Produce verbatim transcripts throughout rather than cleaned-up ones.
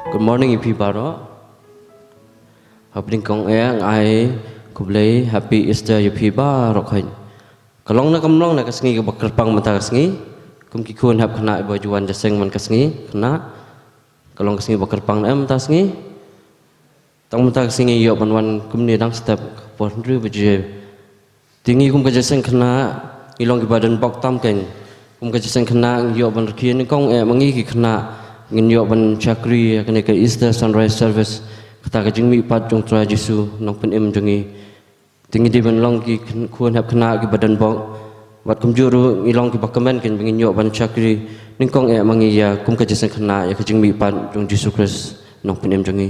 Good morning ïa phi baroh. Hapdeng kong eh nga ai khublei Happy Easter ïa phi baroh khein. Ka long ne kam long ne ka sngi kaba kyrpang mynta ka sngi. Kum ki khun hep khynnah ba ju wan jingïaseng man ka sngi khynnah. Ka long ka sngi ba kyrpang ne em mynta sngi. Tang mynta ka sngi ïoh ban wan kumne dang step ka por hynriew baje. Te ngi kum ka jingïaseng khynnah ngi long kiba don bok tam khein. Kum ka jingïaseng khynnah ngi ïoh ban rkhie nyngkong eh ma ngi ki khynnah ngin ïoh ban shakri ïa kane ka Easter Sunrise Service. Kata ka jingmihpat jong Trai Jisu Nongpynim jong ngi. Te ngi dei ban long ki khun hep khynnah kiba don bok. Bad kumjuh ruh ngi long kiba kmen khein ba ngin ïoh ban shakri nyngkong eh ma ngi ïa kum ka jingïaseng khynnah ïa ka jingmihpat jong Jisu Khrist Nongpynim jong ngi.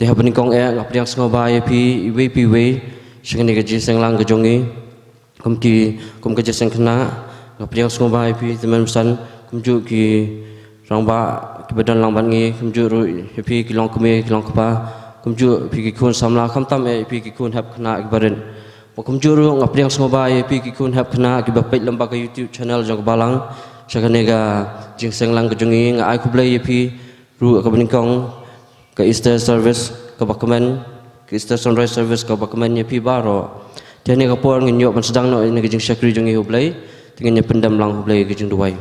Te haba nyngkong eh nga pdiang sngewbha ïa phi iwei pa iwei sha kane ka jingïaseng lang ka jong ngi. Kum ki, kum ka jingïaseng khynnah nga pdiang sngewbha ïa phi tymmen basan, kumjuh ki rangbah kiba don lang bad ngi, kumjuh ruh ïa phi ki longkmie ki longkpa, kumjuh phi ki khun samla khamtam eh ïa phi ki khun hep khynnah kiba rit. Bad kumjuh ruh nga pdiang sngewbha ïa phi ki khun hep khynnah kiba peit lyngba ka YouTube channel jong ka Balang sha kane ka jingïaseng lang ka jong ngi. Nga ai khublei ïa phi ruh kaba nyngkong ka Easter service kaba kmen, ka Easter Sunrise service kaba kmen ïa phi baroh. Te ha kane ka por ngin ïoh ban sdang noh ïa kane ka jingshakri jong ngi ha U Blei. Te ngin ïa pyndem lang ha U Blei ïa ka jingduwai.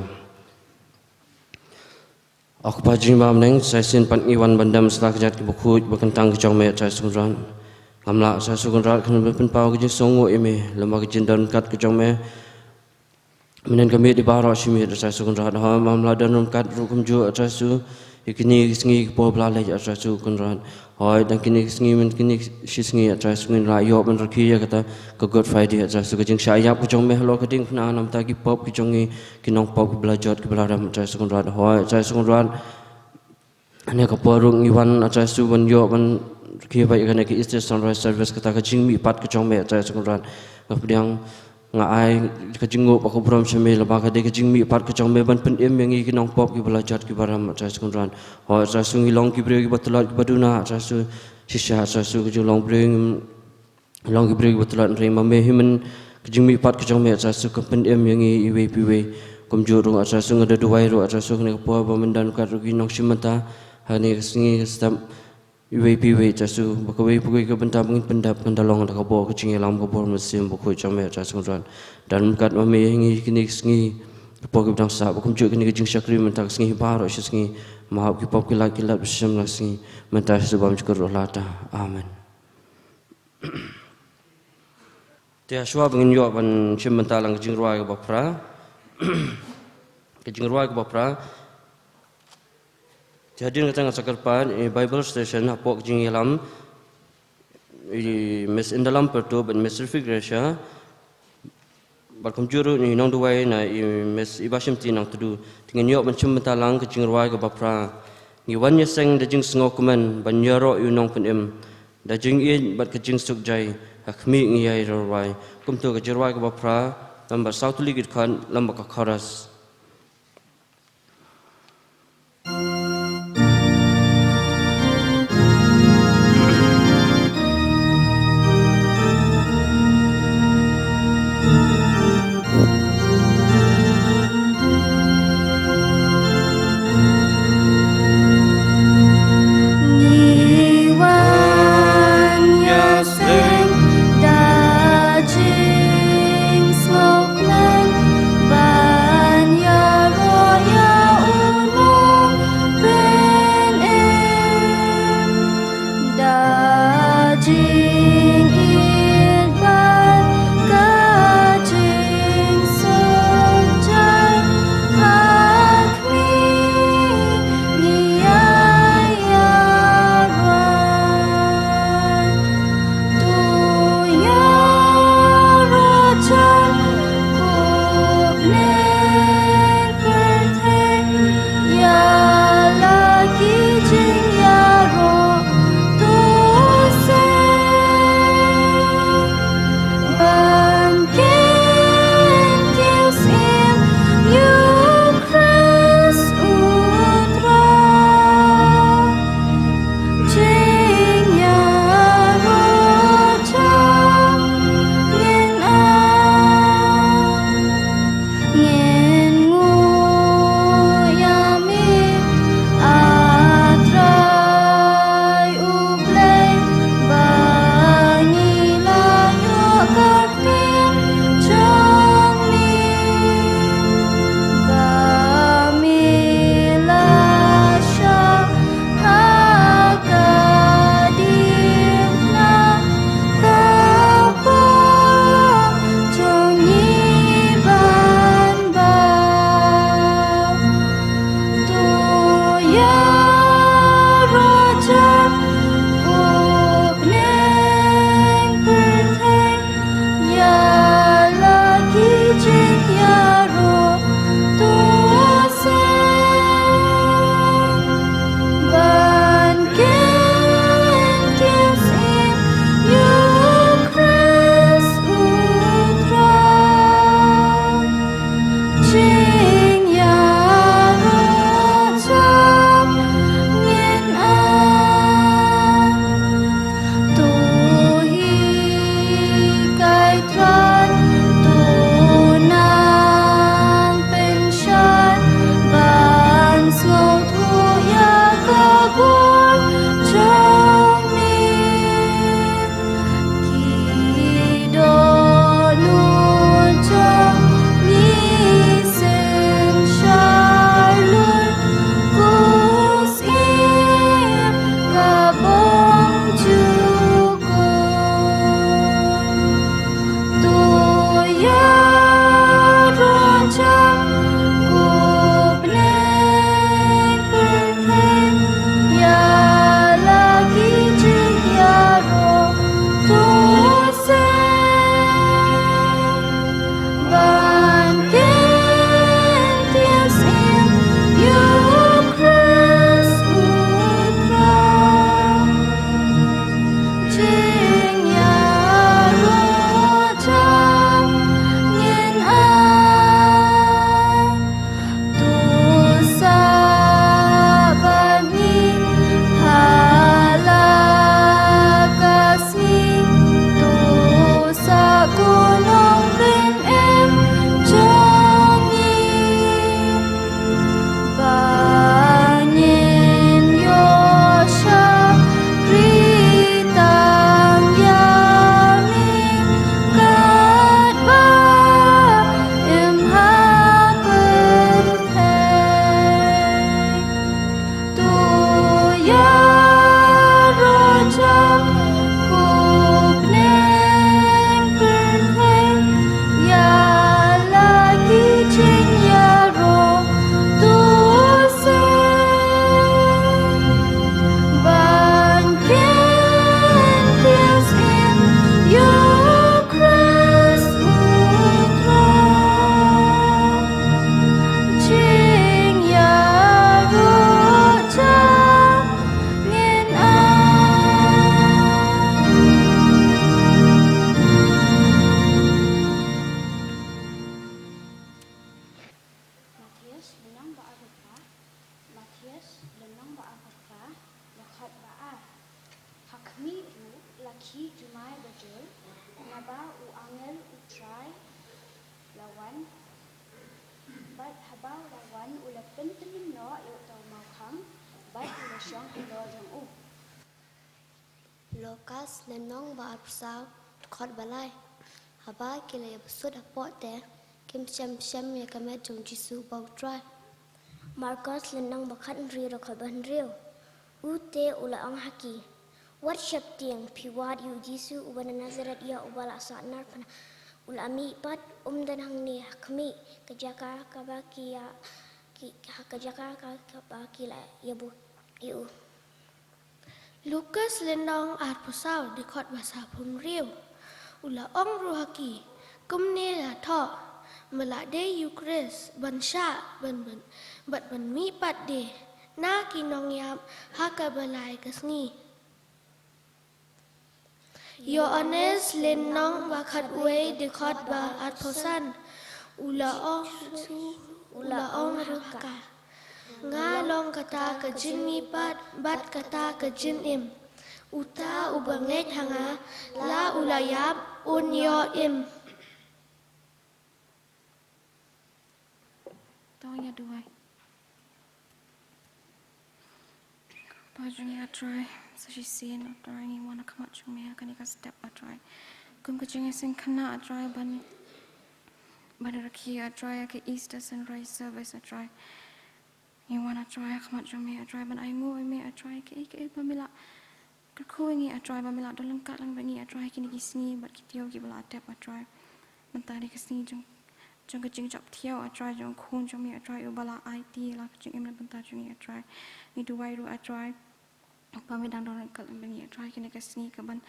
A Kpa jong ngi ba ha bneng, sa shisien pat ngi wan ban dem sha la ka jait kaba khuid ba kyntang ka jong me, Trai Jisu Kynrad. Ngam lah, Trai Jisu Kynrad, khlem ban pynpaw ka jingsngewnguh ïa me lyngba ka jingdon ryngkat ka jong me. Mynhynnin ka miet baroh shi miet, Trai Jisu Kynrad. Hooid, ngam lah don ryngkat ruh kumjuh, Trai Jisu, ïa kine ki sngi ki por ba la leit, Trai Jisu Kynrad. Hooid, dang kine ki sngi, mynta kine ki shi sngi, Trai Jisu, ngin lah ïoh ban rkhie ïa kata ka Good Friday, Trai Jisu, ka jingshah ïap ka jong me halor ka diengphna namar ki pop ki jong ngi ki nongpop kiba la jot kiba la rem, Trai Jisu Kynrad. Hooid, Trai Jisu Kynrad. Ha kane ka por ruh ngi wan, Trai Jisu, ban ïoh ban rkhie beit ïa kane ka Easter Sunrise service, kata ka jingmihpat ka jong me, Trai Jisu Kynrad. Nga pdiang, nga ai ka jingnguh bad ka burom sha me lyngba ka dei ka jingmihpat ka jong me ban pynim ïa ngi ki nongpop kiba la jot kiba rem, Trai Jisu Kynrad. Hooid, Trai Jisu, ngi long ki briew kiba tlot kiba duna, Trai Jisu, shisha, Trai Jisu, ka jinglong briew ngim long ki briew kiba tlot, hynrei ma me hi, man ka jingmihpat ka jong me, Trai Jisu, ka pynim ïa ngi iwei pa iwei. Kumjuh ruh, Trai Jisu, nga da duwai ruh, Trai Jisu, ha kane ka por ba men don ryngkat ruh ki nongshim bynta ha kane ka sngi ka step iwei pa iwei, Trai Jisu, ba kawei pa kawei ka bynta ba ngin pyndep kan da long da ka bor ka jingïalam ka bor mynsiem bakhuid jong me, Trai Jisu Kynrad. Don ryngkat ma me ïa ngi ha kine ki sngi, ki por kiba dang sah, ba kumjuh kine ki jingshakri mynta ka sngi baroh shi sngi, ma hap ki pop ki lait ki lait ba shim la sngi, mynta shi bam jukut ruh lata. Amen. Te hashwa ba ngin ïoh ban shim bynta lang ka jingrwai kaba phra. Ka jingrwai kaba phra. Te hadien kata ngan sa kyrpad ïa i Bible station hapoh ka jingïalam i Miss Indalam Perto bad Miss Rifik Resha. Bad kumjuh ruh ïa i nongduwai na i Miss Ibashimti Nangtdu. Te ngin ïoh ban shim bynta lang ka jingrwai kaba phra. Ngi wan ïaseng da jingsngewkmen ban ïaroh ïa u Nongpynim. Da jingïeit bad ka jingsuk jai, ha khmih ngi ïai rwai. Kumto ka jingrwai kaba phra, lem bad saw tylli ki dkhot, lem bad ka chorus. Ngi wan ïaseng da jingsngewkmen ban Ki jumai bajur, naba u angel u Trai la wan, bad haba u la wan u la pynthymmai noh ïa uta u mawkhang, bad u la shong halor jong u. Lukas lynnong ba arphew saw, dkhot ba lai. Haba ki la ïa bsut hapoh te, kim shem shem ïa ka met jong Jisu ba u Trai. Markos lynnong ba khathynriew, dkhot ba hynriew. U te u la ong ha ki, wat sheptieng, phi wad ïa u Jisu uba na Nasaret ïa uba la sahnarphna. U la mihpat, um don hangne ha khmih, ka jaka kaba ki ïa, ki, ha ka jaka ka, kaba ki la ïa buh ïa u. Lukas lynnong arphew saw, dkhot ba sawphew hynriew. U la ong ruh ha ki, kumne la thoh, me la dei ïa u Khrist, ban shah, ban, ban, bad ban mihpat de na ki nongïap ha kaba lai ka sngi. Ïoannis lynnong ba khatwei, dkhot ba arphew san. U la ong, u la ong ruh ha ka, nga long kata ka jingmihpat bad kata ka jingim. Uta uba ngeit ha nga, la u la ïap, un ïoh im. To ngin ïa duwai. Kpa jong ngi, A Trai, sa shisien, A Trai, ngi wan ha khmat jong me ha kane ka step, A Trai. Kum ka jingïaseng khynnah, A Trai, ban, ban rakhe, A Trai, ïa ka Easter Sunrise Service, A Trai. Ngi wan, A Trai, ha khmat jong me, A Trai, ban ainguh ïa me, A Trai, kaei kaei ba me la kyrkhu ïa ngi, A Trai, ba me la don ryngkat lang bad ngi, A Trai, kine ki sngi bad ki taïew kiba la dep, A Trai. Mynta dei ka sngi jong, jong ka jingjop thiaw, A Trai, jong u Khun jong me, A Trai, uba la aiti la ka jingim na bynta jong ngi, A Trai. Ngi duwai ruh, A Trai, ba me dang don ryngkat lang bad ngi, A Trai, kine ki sngi kaban,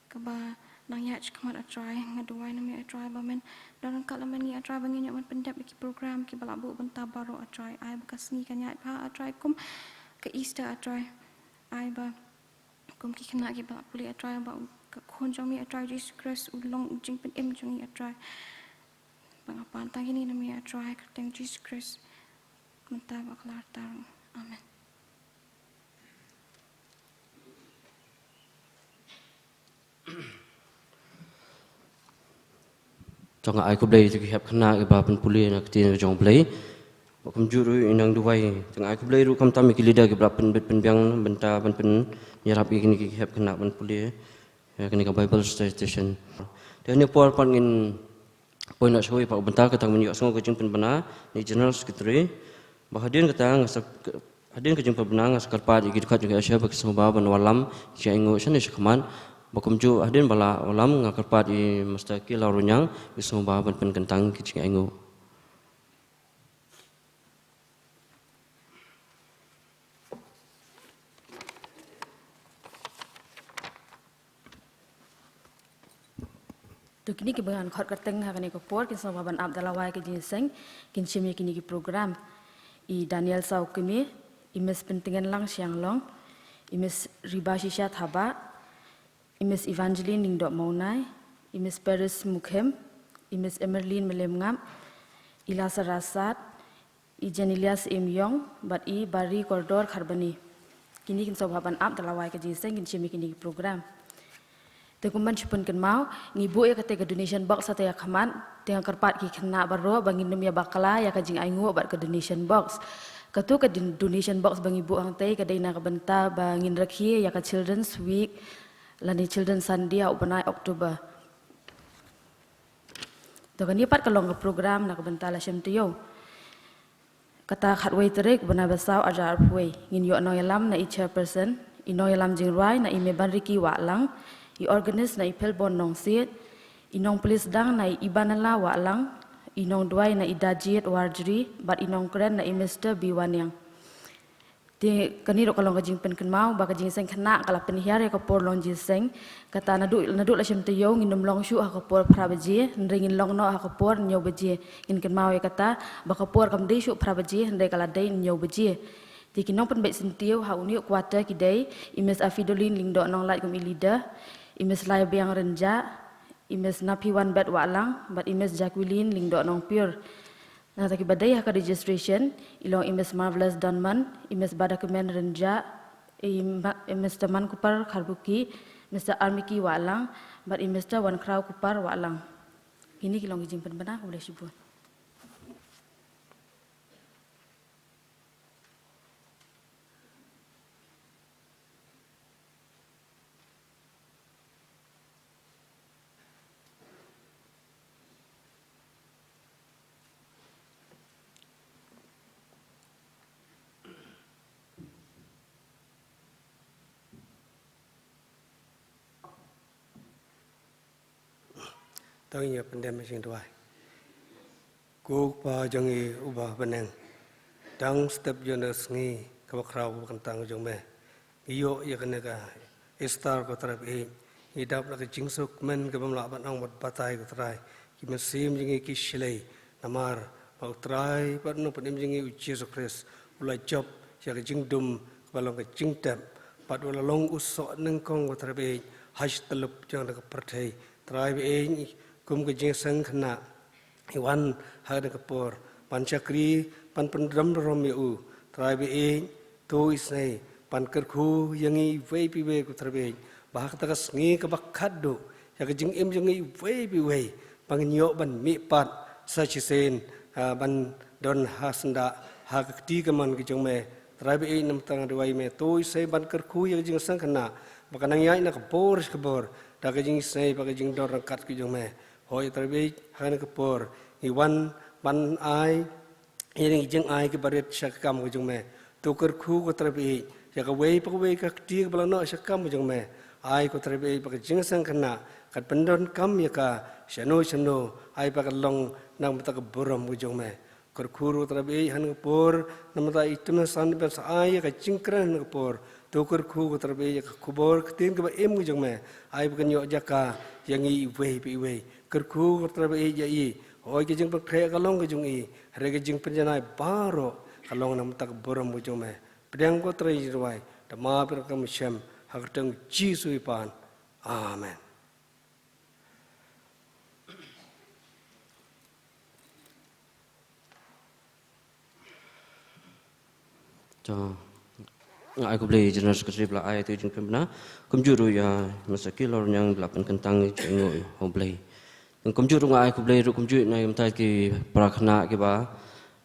kaba nang ïaid shakhmat, A Trai. Nga duwai na me, A Trai, ba men don ryngkat lang bad ngi, A Trai, ba ngin ïoh ban pyndep ïa ki program kiba la buh bynta baroh, A Trai. Ai ba ka sngi kan ïaid bha, A Trai, kum ka Easter, A Trai. Ai ba kum ki khynnah kiba la pule, A Trai, ba u, ka Khun jong me, A Trai, Jisu Khrist u long u jingpynim jong ngi, A Trai. Ba nga pan tang kine na me, A Trai, ha ka kyrteng Jisu Khrist, mynta bad khlem klet. Amen. To nga ai khublei ïa ki hep khynnah kiba pynpule na ka ktien ka jong U Blei. Ba kumjuh ruh ngi nang duwai. To nga ai khublei ruh khamtam ïa ki leader kiba la pynbit pynbiang bynta ban pynïarap ïa kine ki hep khynnah ban pule ïa kane ka Bible study session. Te ha kane ka por pat ngin poi noh shuwa pat u bynta, kata ngin ïohsngew ka jingpynbna na i General Secretary. Ba hadien kata nga sa, hadien ka jingpynbna nga sa kyrpad ïa ki dkhot jong ka Asia ba ki sngewbha ban wallam ki jingaiñguh shane shakhmat. Ba kumjuh hadien ba la wallam nga kyrpad ïa i Master K. Lawroniang, ki sngewbha ban pynkyntang ki jingaiñguh. To kine kiba ngan khot kyrteng ha kane ka por kin sngewbha ban ap da lawei ka jingïaseng, kin shim ïa kine ki program. I Daniel Sawkmie, i Miss Pyntngen Lang Shianglong, i Miss Riba Shisha Thabah, i Miss Evangeline Lyngdoh Mawnai, i Miss Paris Mukhem, i Miss Emerlyn Mylliemngap, i Lasa Rasat, i Jenilia Syiemlieh, bad i Barry Kordor Kharbani. Kine kin sngewbha ban ap da lawei ka jingïaseng, kin shim ïa kine ki program. Te kum ban shu pynkynmaw, ngi buh ïa kata ka donation box hangta ïa khmat, te nga kyrpad ki khynnah baroh ba ngin ym ïa bakla ïa ka jingainguh bad ka donation box. Kato ka din-, donation box ba ngi buh hangta ka dei na ka bynta ba ngin rakhe ïa ka Children's Week lane Children's Sunday ha u bnai October. To kane pat ka long ka program na ka bynta lashai taïew. Kata khatwei tarik bnai ba saw arhajar arphew wei, ngin ïoh nongïalam na i chairperson, i nongïalam jingrwai na i Mebanriki Wahlang, i organist na i Phelbon Nongsiej, i nongpulit sdang na i Ibanala Wahlang, i nongduwai na i Dajit Warjri, bad i nongkren na i Mister B. Waniang. Te kane ruh ka long ka jingpynkynmaw ba ka jingïaseng khynnah ka la pynhiar ïa ka por long jingïaseng. Kata naduh, naduh lashai taïew ngin ym long shuh ha ka por phra baje, hynrei ngin long noh ha ka por hynñiew baje. Ngin kynmaw ïa kata ba ka por kam dei shuh phra baje, hynrei ka la dei hynñiew baje. Te ki nongpynbeit syntiew ha une u quarter ki dei i Miss Afidolin Lyngdoh Nonglait kum i leader, i Miss Laibiang Rynjah, i Miss Naphiwanbet Wahlang, bad i Miss Jacqueline Lyngdoh Nongpyiur. Nangta kiba dei ha ka registration, i long i Miss Marvelous Donman, i Miss Badakmen Rynjah, i Ma-, i Mister Mankupar Kharbuki, Mister Armiki Wahlang, bad i Mister Wankhraw Kupar Wahlang. Kine ki long ki jingpynbna, khublei shibun. To ngin ïa pyndem jingduwai. Ko Kpa jong ngi uba ha bneng, dang step jong ka sngi kaba khraw kaba kyntang jong me, ngi ïoh ïa kane ka Easter ko Trai baieit. Ngi dap la ka jingsuk men kaba ym lah ban ong bad batai ko Trai. Ki mynsiem jong ngi ki shlei, namar ba u Trai bad u nongpynim jong ngi u Jisu Khrist u la jop ïa ka jingdum kaba long ka jingtep, bad u la long u soh nyngkong ko Trai baieit ha shi tyllup jong ka pyrthei. Trai baieit, kum ka jingseng khynnah ngi wan ha kane ka por ban shakri, ban pynrem burom ïa u. Trai baieit, to isynei ban kyrkhu ïa ngi iwei pa iwei ko Trai baieit, ba ha kata ka sngi kaba khatduh ïa ka jingim jong ngi iwei pa iwei, ba ngin ïoh ban mihpat sa shisien, ah, ban don ha syndah ha ka kti kamon ka jong me. Trai baieit, namar nga duwai me, to isynei ban kyrkhu ïa ka jingseng khynnah ba kan nang ïaid na ka bor sha ka bor da ka jingisynei bad ka jingdon ryngkat ka jong me. Hooid Trai baieit, ha kane ka por ngi wan ban ai ïa ngi jingai kiba rit sha ka kam ka jong me. To kyrkhu ko Trai baieit ïa kawei pa kawei ka kti kaba la noh sha ka kam ka jong me. Ai ko Trai baieit ba ka jingseng khynnah kan pyndonkam ïa ka shano shano, ai ba kan long na ka bynta ka burom ka jong me. Kyrkhu ruh ko Trai baieit ha kane ka por, namar i Timothy san ban sa ai ïa ka jingkren ha kane ka por. To kyrkhu ko Trai baieit ïa ka khubor ktien kaba im ka jong me, ai ba kan ïoh jaka ïa ngi iwei pa iwei. Kyrkhu ko Trai baieit ïa i, hooid ka jingpynkhreh ka long ka jong i, hynrei ka jingpynjanai baroh ka long na ka bynta ka burom ka jong me. Pdiang ko Trai ïa ka jingduwai, da ma pyrkhat ka mynsiem, ha ka kyrteng Jisu i pan. Amen. To, nga ai khublei General Secretary ba la ai ïa ka jingpynbna. Kumjuh ruh ïa Mister Kilor Nyang ba la pynkyntang jingïoh ha U Blei. Kumjuh ruh nga ai khublei ruh kumjuh na ki mynta ki para khynnah kiba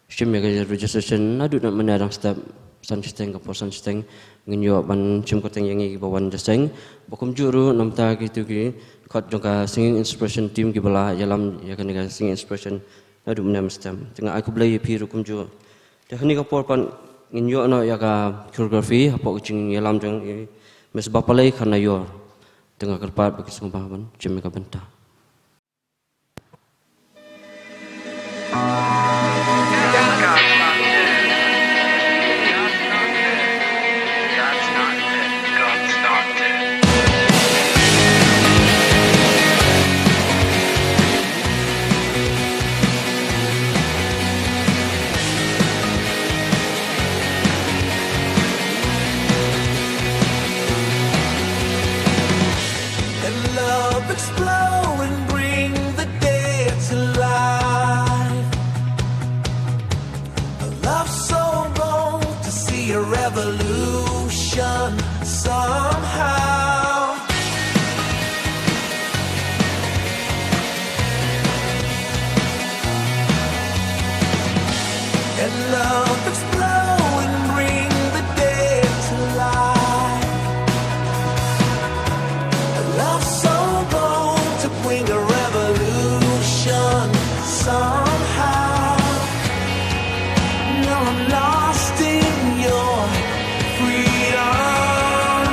shim ïa ka registration naduh na mynne dang step san shiteng ka por san shiteng, ngin ïoh ban shim kyrteng ïa ngi kiba wan jingïaseng. Ba kumjuh ruh na mynta kito ki khot jong ka singing inspiration team kiba la ïalam ïa kane ka singing inspiration naduh mynne mynstep. Te nga ai khublei ïa phi ruh kumjuh. Te ha kane ka por pat ngin ïoh noh ïa ka choreography hapoh ka jingïalam jong i Miss Bapalei Kharnaior. Te nga kyrpad ba ki sngewbha ban shim ïa ka bynta. And love explode and bring the dead to life. A love so bold to see a revolution somehow. And love explode and bring the dead to life. A love so bold to bring a revolution somehow. Now I'm lost in your freedom.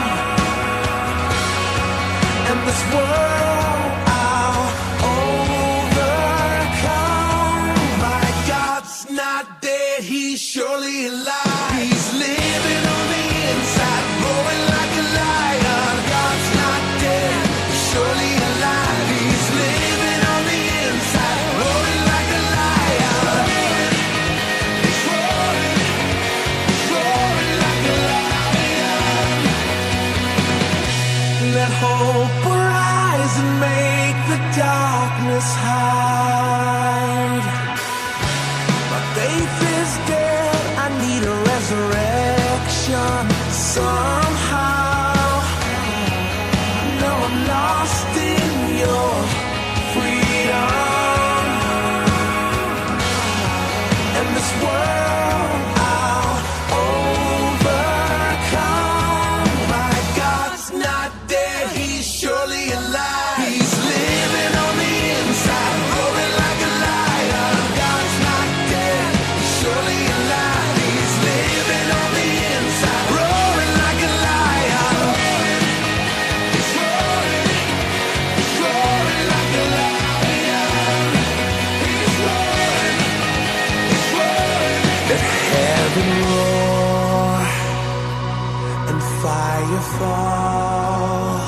Fall,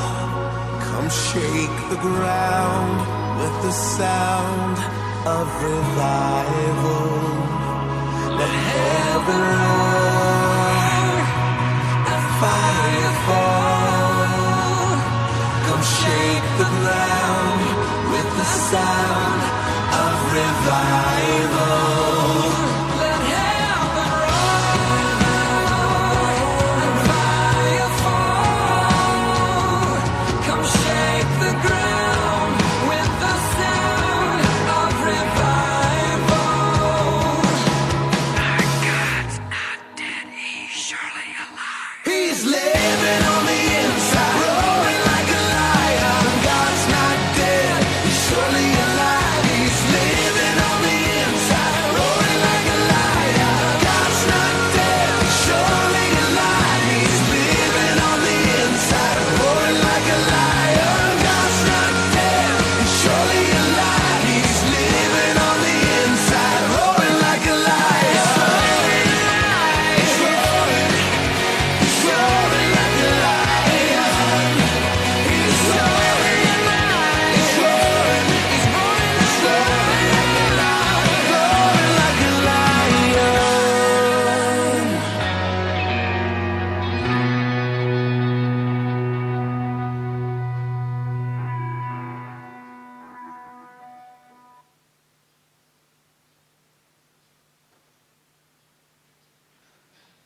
come shake the ground with the sound of revival. Let heaven roar, let fire fall. Come shake the ground with the sound of revival. Let heaven roar, let fire fall. Come shake the ground with the sound of revival. Our God's not dead, he's surely alive. He's living on the inside, roaring like a lion. God's not dead, he's surely alive. He's living on the inside, roaring like a lion. God's not dead, he's surely alive. He's living on the inside, roaring like a lion. God's not dead, he's surely alive. He's living on the inside, roaring like a lion. He's roaring.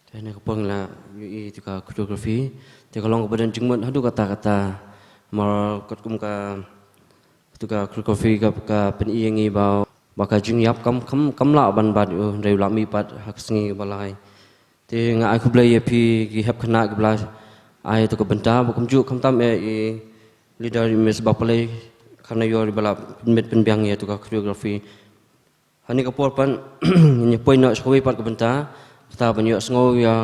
Te ne ka pang la ïohi ïa ka choreography. Te ka long kaba don jingmut haduh katta katta. Mar katkum ka, ïa ka choreography ka, ka pyni ïa ngi ba, ba ka jingïap kam, kam, kam lah ban bat ïa u, hynrei u la mih pat ha ka sngi ba lai. Te nga ai khublei ïa phi ki hep khynnah kiba la ai ïa ka bynta, ba kumjuh khamtam eh i leader i Miss Bapalei Kharnaior iba la pynmih pynbiang ïa ka choreography. Hangne ka por pat ngin ïa poi noh sha kawei pat ka bynta, kata ban ïohsngew ïa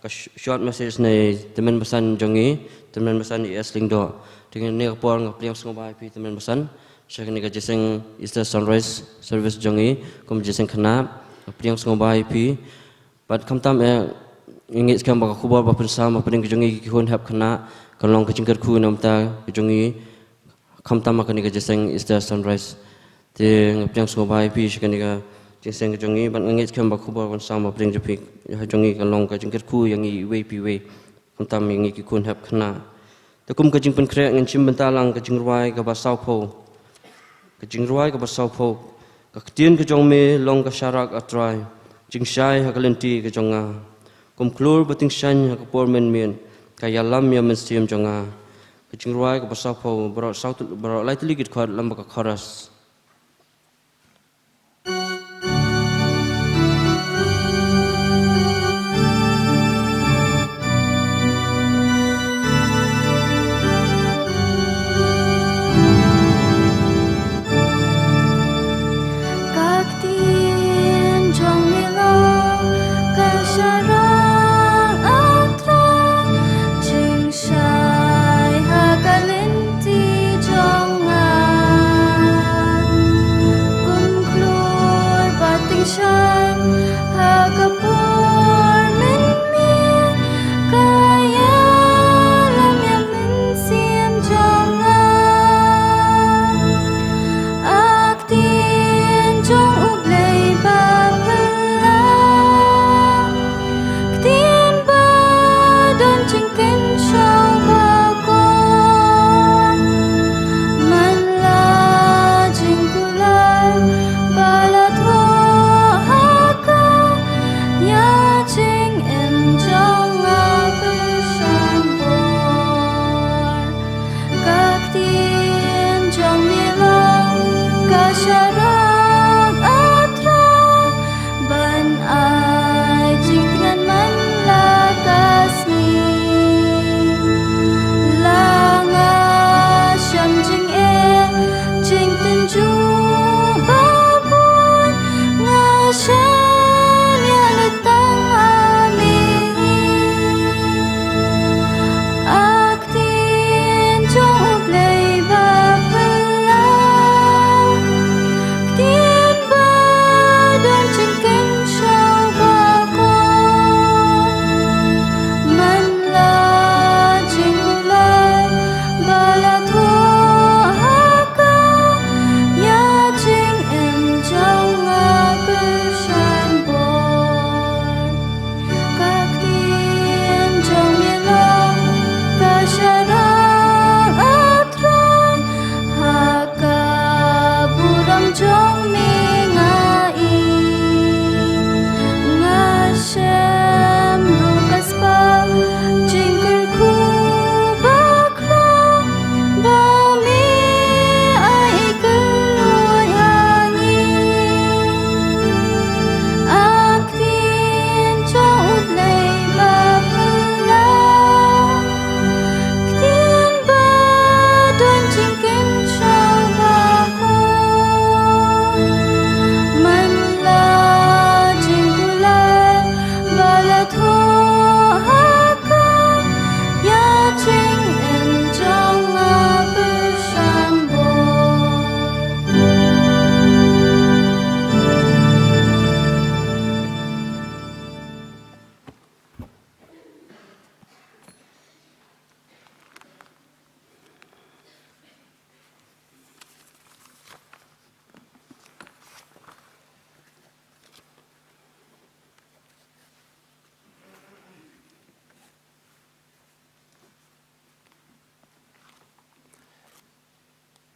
ka sh-, short message na i tymmen basan jong ngi, tymmen basan i S Lyngdoh. Te hangne ka por nga pdiang sngewbha ïa phi tymmen basan sha kane ka jingïaseng Easter Sunrise Service jong ngi, kum jingïaseng khynnah, nga pdiang sngewbha ïa phi. Bad khamtam eh, ngi ngeit skhem ba ka khubor ba pynsam hapdeng ka jong ngi ki khun hep khynnah, kan long ka jingkyrkhu na ka bynta ka jong ngi, khamtam ha kane ka jingïaseng Easter Sunrise. Te nga pdiang sngewbha ïa phi sha kane ka jingïaseng ka jong ngi, bad nga ngeit skhem ba ka khubor ba pynsam hapdeng jong phi, ha jong ngi kan long ka jingkyrkhu ïa ngi iwei pa iwei, khamtam ïa ngi ki khun hep khynnah. Te kum ka jingpynkhreh ngin shim bynta lang ka jingrwai kaba sawphew. Ka jingrwai kaba sawphew. Ka ktien ka jong me long ka sharak, A Trai, jingshai ha ka lynti ka jong nga. Kum khlur ba tyngshaiñ ha ka por mynmiet, ka ïalam ïa ka mynsiem jong nga. Ka jingrwai kaba sawphew, baroh saw tyl-, baroh lai tylli ki dkhot lem bad ka chorus. Ka ktien jong me long ka sharak, A Trai, jingshai ha ka lynti jong nga.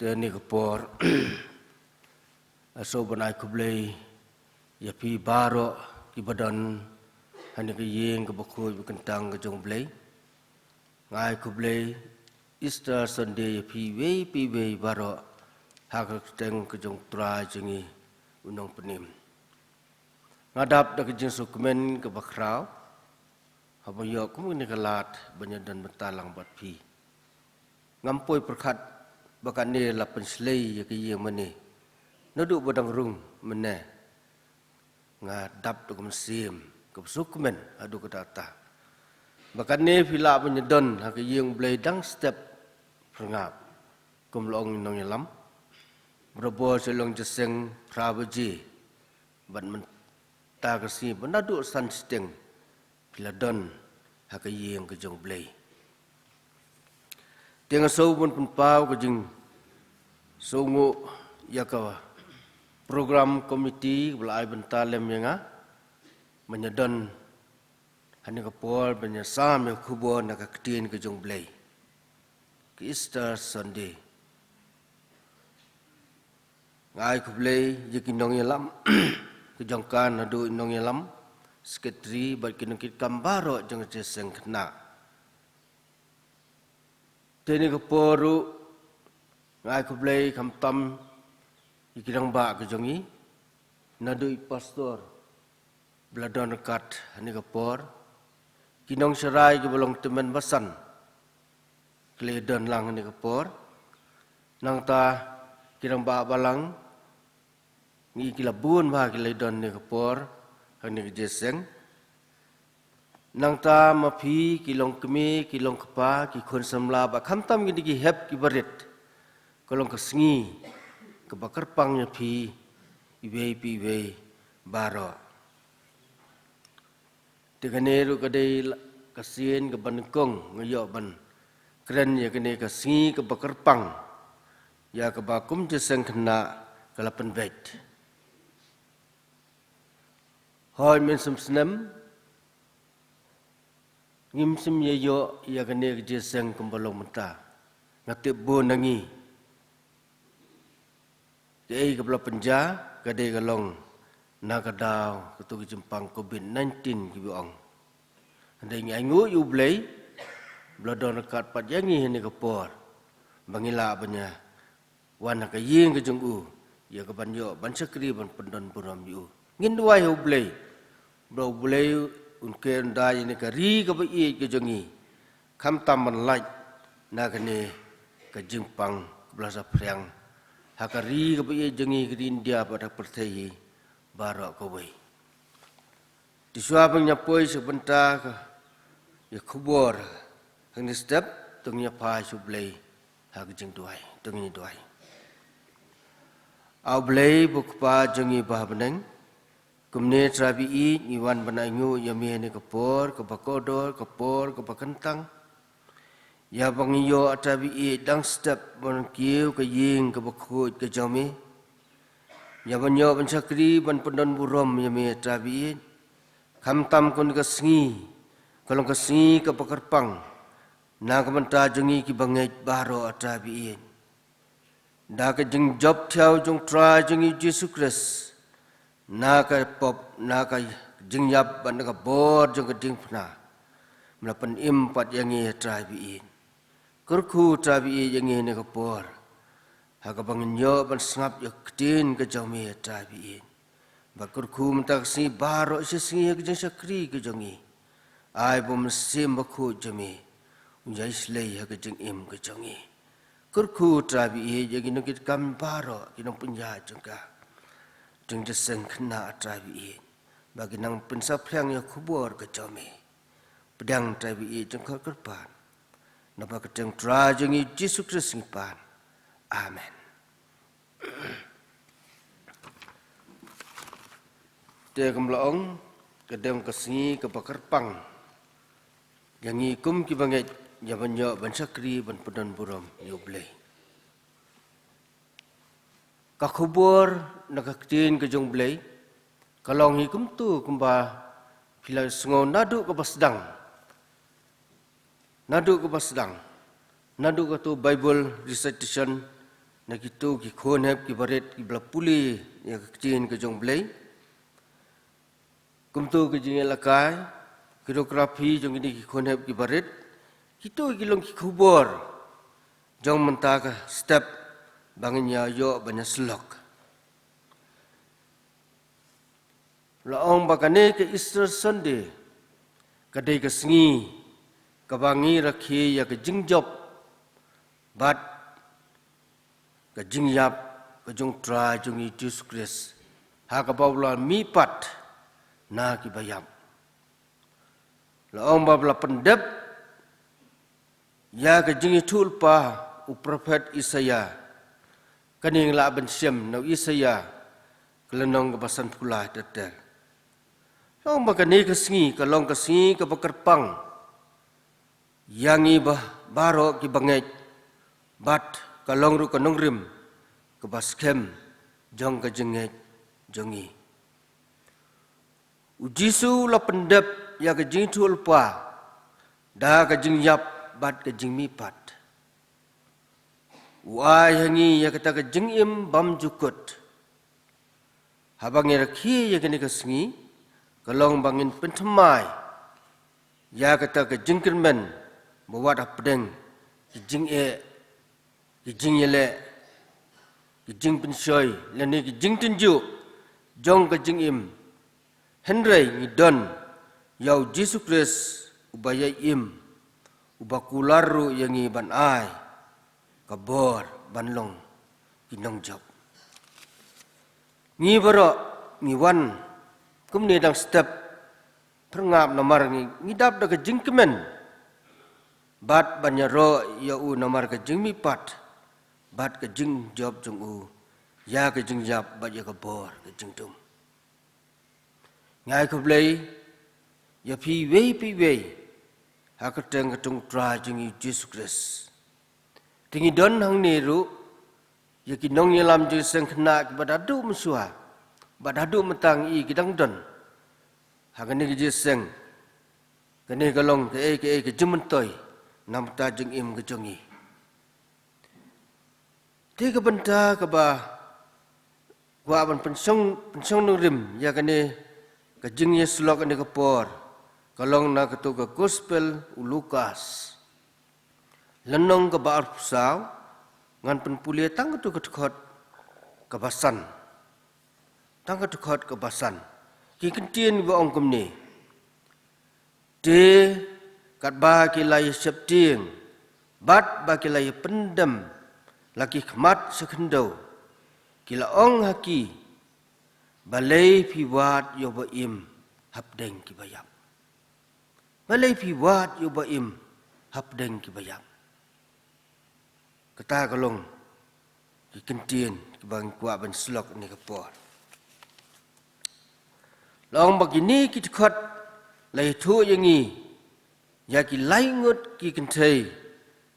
Te ha kane ka por, nga sngewbha ban ai khublei ïa phi baroh kiba don ha kane ka ïing kaba khuid ba kyntang ka jong U Blei. Nga ai khublei Easter Sunday ïa phi iwei pa iwei baroh ha ka kyrteng ka jong U Trai jong ngi U Nongpynim. Nga dap da ka jingsngewkmen kaba khraw haba nga ïoh kum kane ka lad ban ïadon bynta lang bad phi. Ngam poi pyrkhat ba kane la pynshlei ïa ka ïing mane. Naduh ba dang rung mynne nga dap da ka mynsiem kaba sngewkmen haduh katta katta ba kane phi lah ban ïadon ha ka ïing U Blei dang step phyrngap. Kum la ong i nongïalam, barabor sha long jingïaseng phra baje bad mynta ka sngi ba naduh san shiteng phi la don ha ka ïing ka jong U Blei. Te nga sngewbha ban pynpaw ka jingsngewnguh ïa ka program committee ba la ai bynta lem ïa nga ban ïadon ha kane ka por ban ïasam ïa ka khubor na ka ktien ka jong U Blei, ka Easter Sunday. Nga ai khublei ïa ki nongïalam, ka jong ka naduh i nongïalam, secretary bad ki nongkitkam baroh jong ka jingïaseng khynnah. Te ha kane ka por ruh nga ai khublei khamtam ïa ki rangbah ka jong ngi, naduh i pastor ba la don ryngkat ha kane ka por, ki nongsharai kiba long tymmen basan ki la don lang ha kane ka por. Nangta ki rangbah balang ngi ki la bun bha ki la don ha kane ka por ha kane ka jingïaseng. Nangta ma phi ki longkmie, ki longkpa, ki khun samla bad khamtam kine ki hep ki barit, ka long ka sngi kaba kyrpang ïa phi iwei pa iwei baroh. Te kane ruh ka dei la-, ka sien kaba nyngkong nga ïoh ban kren ïa kane ka sngi kaba kyrpang ïa kaba kum jingïaseng khynnah ka la pynbeit. Hooid, mynshem snem ngim shym ïa ïoh ïa kane ka jingïaseng kumba long mynta. Nga tip bun na ngi kaei kaba la pynjia ka dei ka long na ka daw katu ka jingpang covid nineteen kiba ong. Hynrei ngi ainguh ïa U Blei ba la don ryngkat pat ïa ngi ha kane ka por ba ngi lah ban ïa wan ha ka ïing ka jong u ïa ka ban ïoh ban shakri ban pyndon burom ïa u. Ngin duwai ha U Blei ba U Blei un kyrkhu ïa kane ka ri kaba ïeit ka jong ngi, khamtam ban lait na kane ka jingpang ba la saphriang ha ka ri kaba ïeit jong ngi, ka ri India bad ha ka pyrthei hi baroh kawei. Te shuwa ban ïa poi sha ka bynta ka ïa khubor ha kane ka step, to ngin ïa phai sha U Blei ha ka jingduwai. To ngin ïa duwai. A U Blei ba U Kpa jong ngi ba ha bneng, kumne Trai ba ïeit ngi wan ban ainguh ïa me ha kane ka por kaba kordor, ka por kaba kyntang, ïa ba ngi ïoh, A Trai ba ïeit, dang step ban kiew ka ïing kaba khuid ka jong me, ïa ban ïoh ban shakri ban pyndon burom ïa me, A Trai ba ïeit. Khamtam kane ka sngi ka long ka sngi kaba kyrpang na ka bynta jong ngi kiba ngeit baroh, A Trai ba ïeit. Da ka jingjop thiaw jong U Trai jong ngi Jisu Khrist, na ka pop, na ka jingïap bad na ka bor jong ka diengphna, me la pynim pat ïa ngi, A Trai ba ïeit. Kyrkhu, A Trai ba ïeit, ïa ngi ha kane ka por ha kaba ngin ïoh ban sngap ïa ka ktien ka jong me, A Trai ba ïeit. Bad kyrkhu mynta ka sngi baroh shi sngi ha ka jingshakri ka jong ngi, ai ba U Mynsiem Bakhuid jong me un ïai shlei ha ka jingim ka jong ngi. Kyrkhu, A Trai ba ïeit, ïa ki nongkitkam baroh, ki nongpynïaid jong ka jingïaseng khynnah, A Trai ba ïeit, ba kin nang pynsaphriang ïa ka khubor ka jong me. Pdiang, A Trai ba ïeit, jingkyrpad, naba ha ka kyrteng U Trai jong ngi Jisu Khrist ngi pan. Amen. Te kumba la ong, ka dei ka sngi kaba kyrpang ïa ngi kum kiba ngeit, ïa ban ïoh ban shakri ban pyndon burom ïa U Blei. Ka khubor na ka ktien ka jong U Blei ka long hi kumtu kumba phi la sngew naduh kaba sdang, naduh kaba sdang, naduh katu Bible recitation, Na kito ki khun hep ki barit ki ba la pule ïa ka ktien ka jong Blei. Kumto ka jingïalehkai, ki rukom phi jong kine ki khun hep ki barit. Kito ki long ki khubor jong mynta ka step ba ngin ïa ïoh ban ïa syllok. La ong ba kane ka Easter Sunday ka dei ka sngi kaba ngi rakhe ïa ka jingjop bad ka jingïap ka jong u Trai jong ngi Jisu Khrist, ha kaba u la mihpat na ki baïap. La ong ba la pyndep ïa ka jingïathuhlypa u prophet Isaïah. Kane ngi lah ban shem na u Isaïah ka lynnong kaba sanphew lai ter ter. La ong ba kane ka sngi ka long ka sngi kaba kyrpang ïa ngi ba baroh ki bangeit, bad ka long ruh ka nongrim kaba skhem jong ka jingngeit jong ngi. U Jisu u la pyndep ïa ka jingïathuhlypa da ka jingïap bad ka jingmihpat. U ai ha ngi ïa kata ka jingim bymjukut. Haba ngi rakhe ïa kane ka sngi, ka long ba ngin pynthymmai ïa kata ka jingkyrmen ba wat hapdeng ki jingeh, ki jingïaleh, ki jingpynshoi lane ki jingtynjuh jong ka jingim. Hynrei ngi don ïa u Jisu Khrist uba ïai im, uba kular ruh ïa ngi ban ai ka bor ban long ki nongjop. Ngi baroh ngi wan kumne dang step phyrngap namar ngi, ngi dap da ka jingkmen bad ban ïaroh ïa u namar ka jingmihpat bad ka jingjop jong u ïa ka jingïap bad ïa ka bor ka jingdum. Ngi ai khublei ïa phi iwei pa iwei ha ka kyrteng ka jong u Trai jong ngi Jisu Khrist. Te ngi don hangne ruh ïa ki nongïalam jong ki seng khynnah kiba da duh mynshuwa, bad da duh mynta ngi ki dang don ha kane ka jingïaseng. Kane ka long kaei kaei ka jingmyntoi na ka bynta jingim ka jong ngi. Te ka bynta kaba kwah ban pynshong, pynshong nongrim ïa kane ka jingïasyllok kane ka por, ka long na kato ka Gospel u Lukas, lynnong kaba arphew saw, ngan pynpule tang kato ka dkhot kaba san. Tang ka dkhot kaba san. Ki kyntien ba ong kumne. Te katba ki la ïa sheptieng bad ba ki la ïa pyndem la ki khmat sha khyndew, ki la ong ha ki, balei phi wad ïa uba im hapdeng ki baïap? Balei phi wad ïa uba im hapdeng ki baïap? Kata ka long ki kyntien kiba ngi kwah ban syllok ne ka por. La ong ba kine ki dkhot la ïathuh ïa ngi ïa ki lai ngut ki kynthei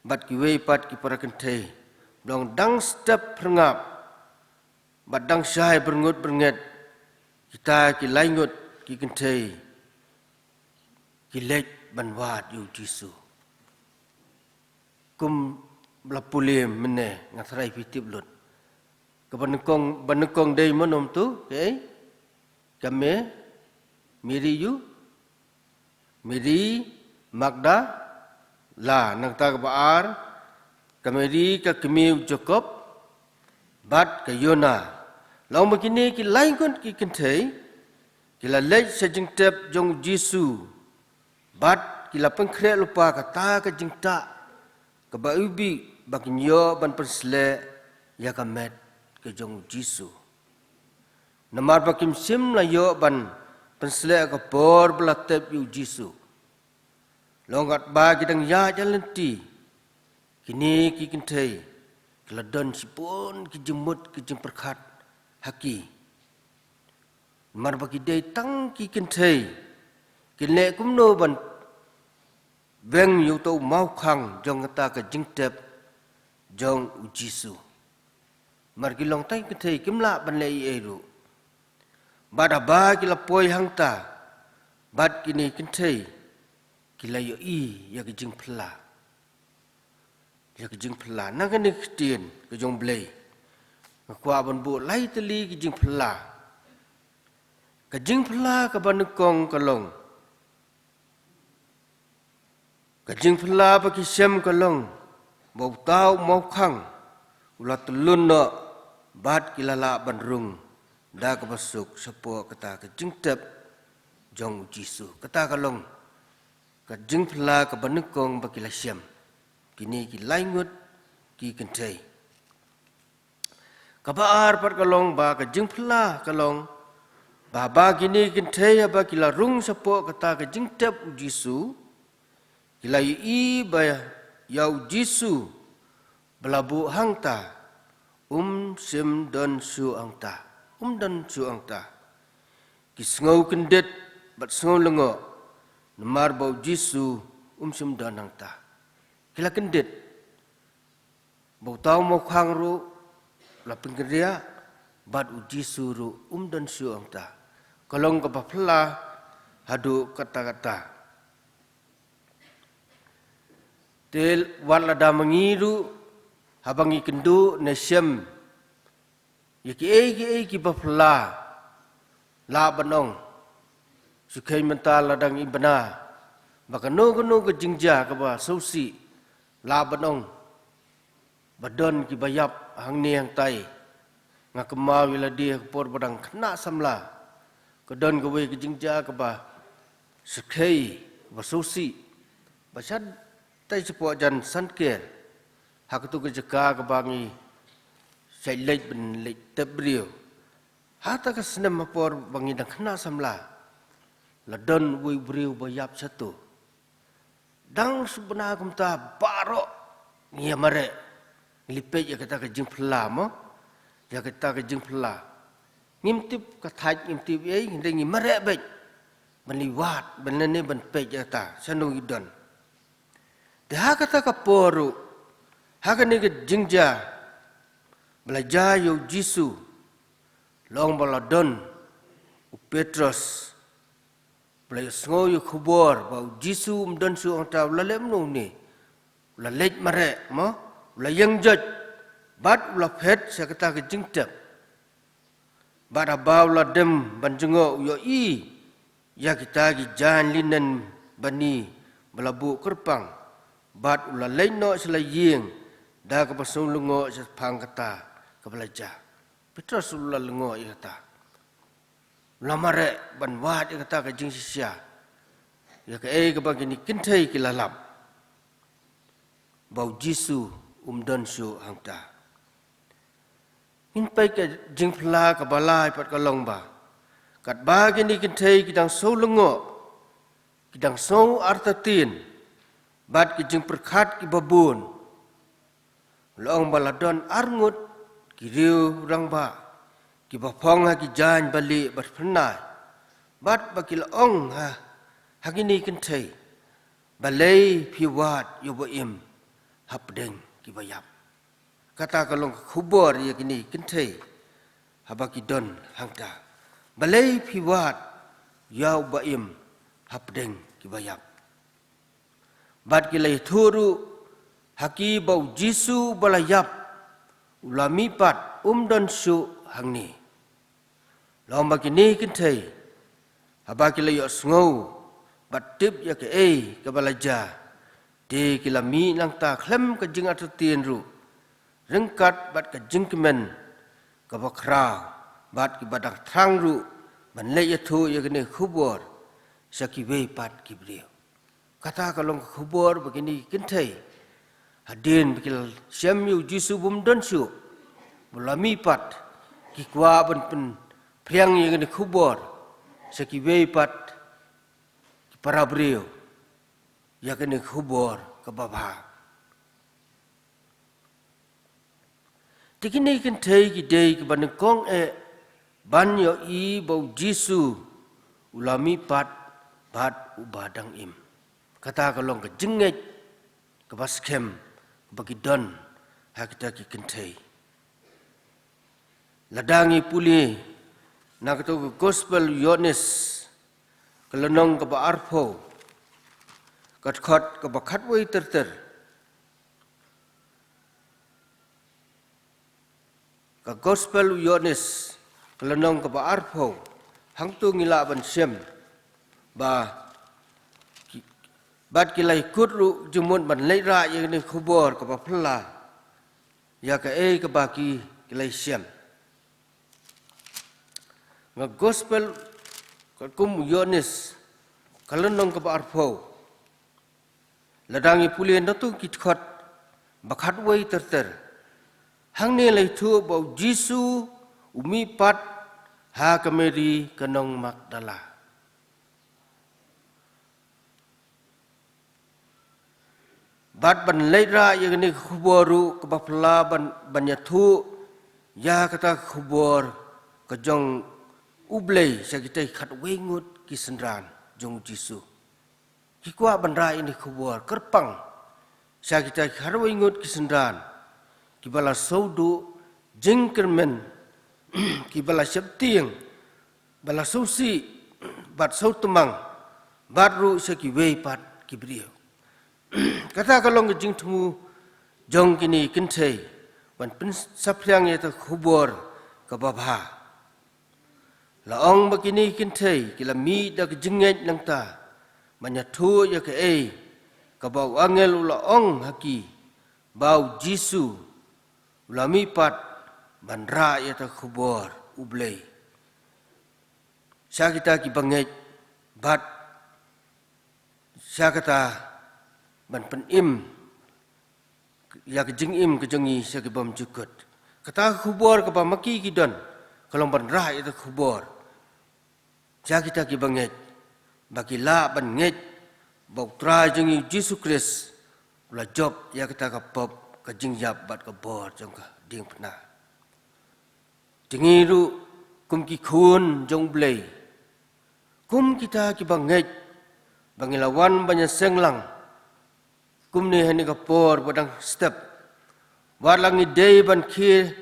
bad kiwei pat ki para kynthei. Ba long dang step phyrngap bad dang shai byrngut byrnget kita ki lai ngut ki kynthei ki leit ban wad ïa u Jisu. Kum la pule mynne nga tharai phi tip lut. Kaba nyngkong, ba nyngkong dei mano mynta, kaei? Ka Me, Mary ïa u, Mary Magdala, nangta kaba ar, ka Mary ka kmie u Jakob, bad ka Jona. La ong ba kine ki lai ngut ki kynthei ki la leit sha jingtep jong u Jisu bad ki la pynkhreh lypa kata ka jingtah kaba u bih ba kin ïoh ban pynsleh ïa ka met ka jong u Jisu. Namar ba kim shym la ïoh ban pynsleh ka por ba la tep ïa u Jisu. La ong katba ki dang ïaid ïa lynti, kine ki kynthei ki la don shibun ki jingmut ki jingpyrkhat ha ki. Namar ba ki dei tang ki kynthei, kin leh kumno ban weng ïa uto u mawkhang jong kata ka jingtep jong u Jisu. Namar ki long tang ki kynthei, kim lah ban leh ei ei ruh. Bad haba ki la poi hangta bad kine ki kynthei, ki la ïohi ïa ka jingphylla. Ïa ka jingphylla na kane ka ktien ka jong U Blei. Nga kwah ban buh lai tylli ki jingphylla. Ka jingphylla kaba nyngkong ka long, ka jingphylla ba ki shem ka long ba uta u mawkhang u la tyllun noh bad ki la lah ban rung da kaba suk shapoh kata ka jingtep jong u Jisu. Kata ka long ka jingphylla kaba nyngkong ba ki la shem kine ki lai ngut ki kynthei. Kaba ar pat ka long ba ka jingphylla ka long ba, ba kine ki kynthei haba ki la rung shapoh kata ka jingtep u Jisu, ki la ïohi ba ïa u Jisu ba la buh hangta um shym don shuh hangta, um don shuh hangta. Ki sngew kyndit bad sngew lyngngoh namar ba u Jisu um shym don hangta. Ki la kyndit ba uta u mawkhang ruh la pynkynriah bad u Jisu ruh um don shuh hangta. Ka long kaba phylla haduh katta katta. Te wat lada ma ngi ruh haba ngi kynduh ne shem ïa kiei kiei kiba phylla, lah ban ong, shu kheiñ mynta lada ngi bna ba kano kano ka jingjia kaba sngewsih, lah ban ong ba don kiba ïap hangne hangtai. Nga kynmaw ïa lade ha ka por ba dang khynnah samla, ka don kawei ka jingjia kaba sngewsih, ba sngewsih, ba shatai shapoh jan san ker ha katu ka jaka kaba ngi shait leit ban leit tep briew. Hata ka snem ha por ba ngi dang khynnah samla, la don uwei u briew ba ïap shato. Dang shu bna kumta baroh ngi ïa mareh, ngi leit peit ïa kata ka jingphylla mo, ïa kata ka jingphylla. Ngim tip ka thait, ngim tip ei, hynrei ngi mareh beit ban leit wad, ban leit ne ban peit ïa kata shano i don. Te ha kata ka por ruh, ha kane ka jingjia ba la jia ïa u Jisu, long ba la don u Petros ba la ïohsngew ïa ka khubor ba u Jisu um don shuh hangta, u la leh kumno une? U la leit mareh mo, u la ïeng joit bad u la phet sha kata ka jingtep. Bad haba u la dem ban jngoh, u ïohi ïa kita ki jaiñ linen bani ba la buh kyrpang, bad u la leit noh sha la ïing da kaba sngew lyngngoh shaphang kata kaba la jia. Petros u la lyngngoh ïa kata, u la mareh ban wad ïa kata ka jingshisha, ïa kaei kaba kine ki kynthei ki la lap ba u Jisu um don shuh hangta. Ngin peit ka jingphylla kaba lai pat ka long ba, katba kine ki kynthei ki dang sngew lyngngoh, ki dang sngew artatien bad ki jingpyrkhat kiba bun, long ba la don arngut ki riew rangbah kiba phong ha ki jaiñ balieh bad phyrnai, bad ba ki la ong ha, ha kine ki kynthei, balei phi wad ïa u ba im hapdeng kiba ïap? Kata ka long ka khubor ïa kine ki kynthei haba ki don hangta, balei phi wad ïa u ba im hapdeng kiba ïap? Bad ki la ïathuh ruh ha ki ba u Jisu ba la ïap u la mihpat, um don shuh hangne. Long ba kine ki kynthei haba ki la ïohsngew bad tip ïa kaei kaba la jia, te ki la mih nangta khlem ka jingartatien ruh, ryngkat bad ka jingkmen kaba khraw, bad kiba dang thrang ruh ban leit ïathuh ïa kane ka khubor sha kiwei pat ki briew. Kata ka long ka khubor ba kine ki kynthei, hadien ba ki la shem ïa u Jisu bym don shuh, ba u la mihpat, ki kwah ban pynphriang ïa kane ka khubor sha kiwei pat ki para briew, ïa kane ka khubor kaba bha. Te kine ki kynthei ki dei kiba nyngkong eh ban ïohi ba u Jisu u la mihpat bad uba dang im. Kata ka long ka jingngeit kaba skhem kaba ki don ha kita ki kynthei. Lada ngi pule na kato ka Gospel u Ïoannis, ka lynnong kaba arphew, ka dkhot kaba khatwei ter ter. Ka Gospel u Ïoannis, ka lynnong kaba arphew, hangto ngi lah ban shem ba ki, bad ki la ïakut ruh jingmut ban leit rah ïa kane ka khubor kaba phylla ïa kaei kaba ki, ki la ïashem. Nga Gospel katkum u Ïoannis, ka lynnong kaba arphew. Lada ngi pule nato ki dkhot ba khatwei ter ter, hangne la ïathuh ba u Jisu u mihpat ha ka Mari ka nong Magdala. Bad ban leit rah ïa kane ka khubor ruh kaba phylla ban, ban ïathuh ïa kata ka khubor ka jong U Blei sha kita ki khatwei ngut ki synran jong u Jisu. Ki kwah ban rah ïa kane ka khubor kyrpang sha kita ki khatwei ngut ki synran kiba la sawduh jingkyrmen, kiba la sheptieng, ba la sawsih bad sawtymmen, bad ruh sha kiwei pat ki briew. Kata ka long ka jingthmu jong kine ki kynthei ban pynsaphriang ïa kata ka khubor kaba bha. La ong ba kine ki kynthei ki la mih da ka jingngeit nangta ban ïathuh ïa kaei kaba u angel u la ong ha ki, ba u Jisu u la mihpat ban rah ïa kata ka khubor U Blei sha kita kiba ngeit, bad sha kata ban pynim ïa ka jingim ka jong ngi sha ki bymjukut. Kata ka khubor kaba ma ki ki don ka long ban rah ïa kata ka khubor sha kita kiba ngeit, ba ki lah ban ngeit ba u Trai jong ngi u Jisu Khrist u la jop ïa kata ka pop, ka jingïap bad ka bor jong ka diengphna. Te ngi ruh kum ki khun jong U Blei, kum kita kiba ngeit ba ngi la wan ban ïaseng lang kumne ha kane ka por ba dang step, wat la ngi dei ban khie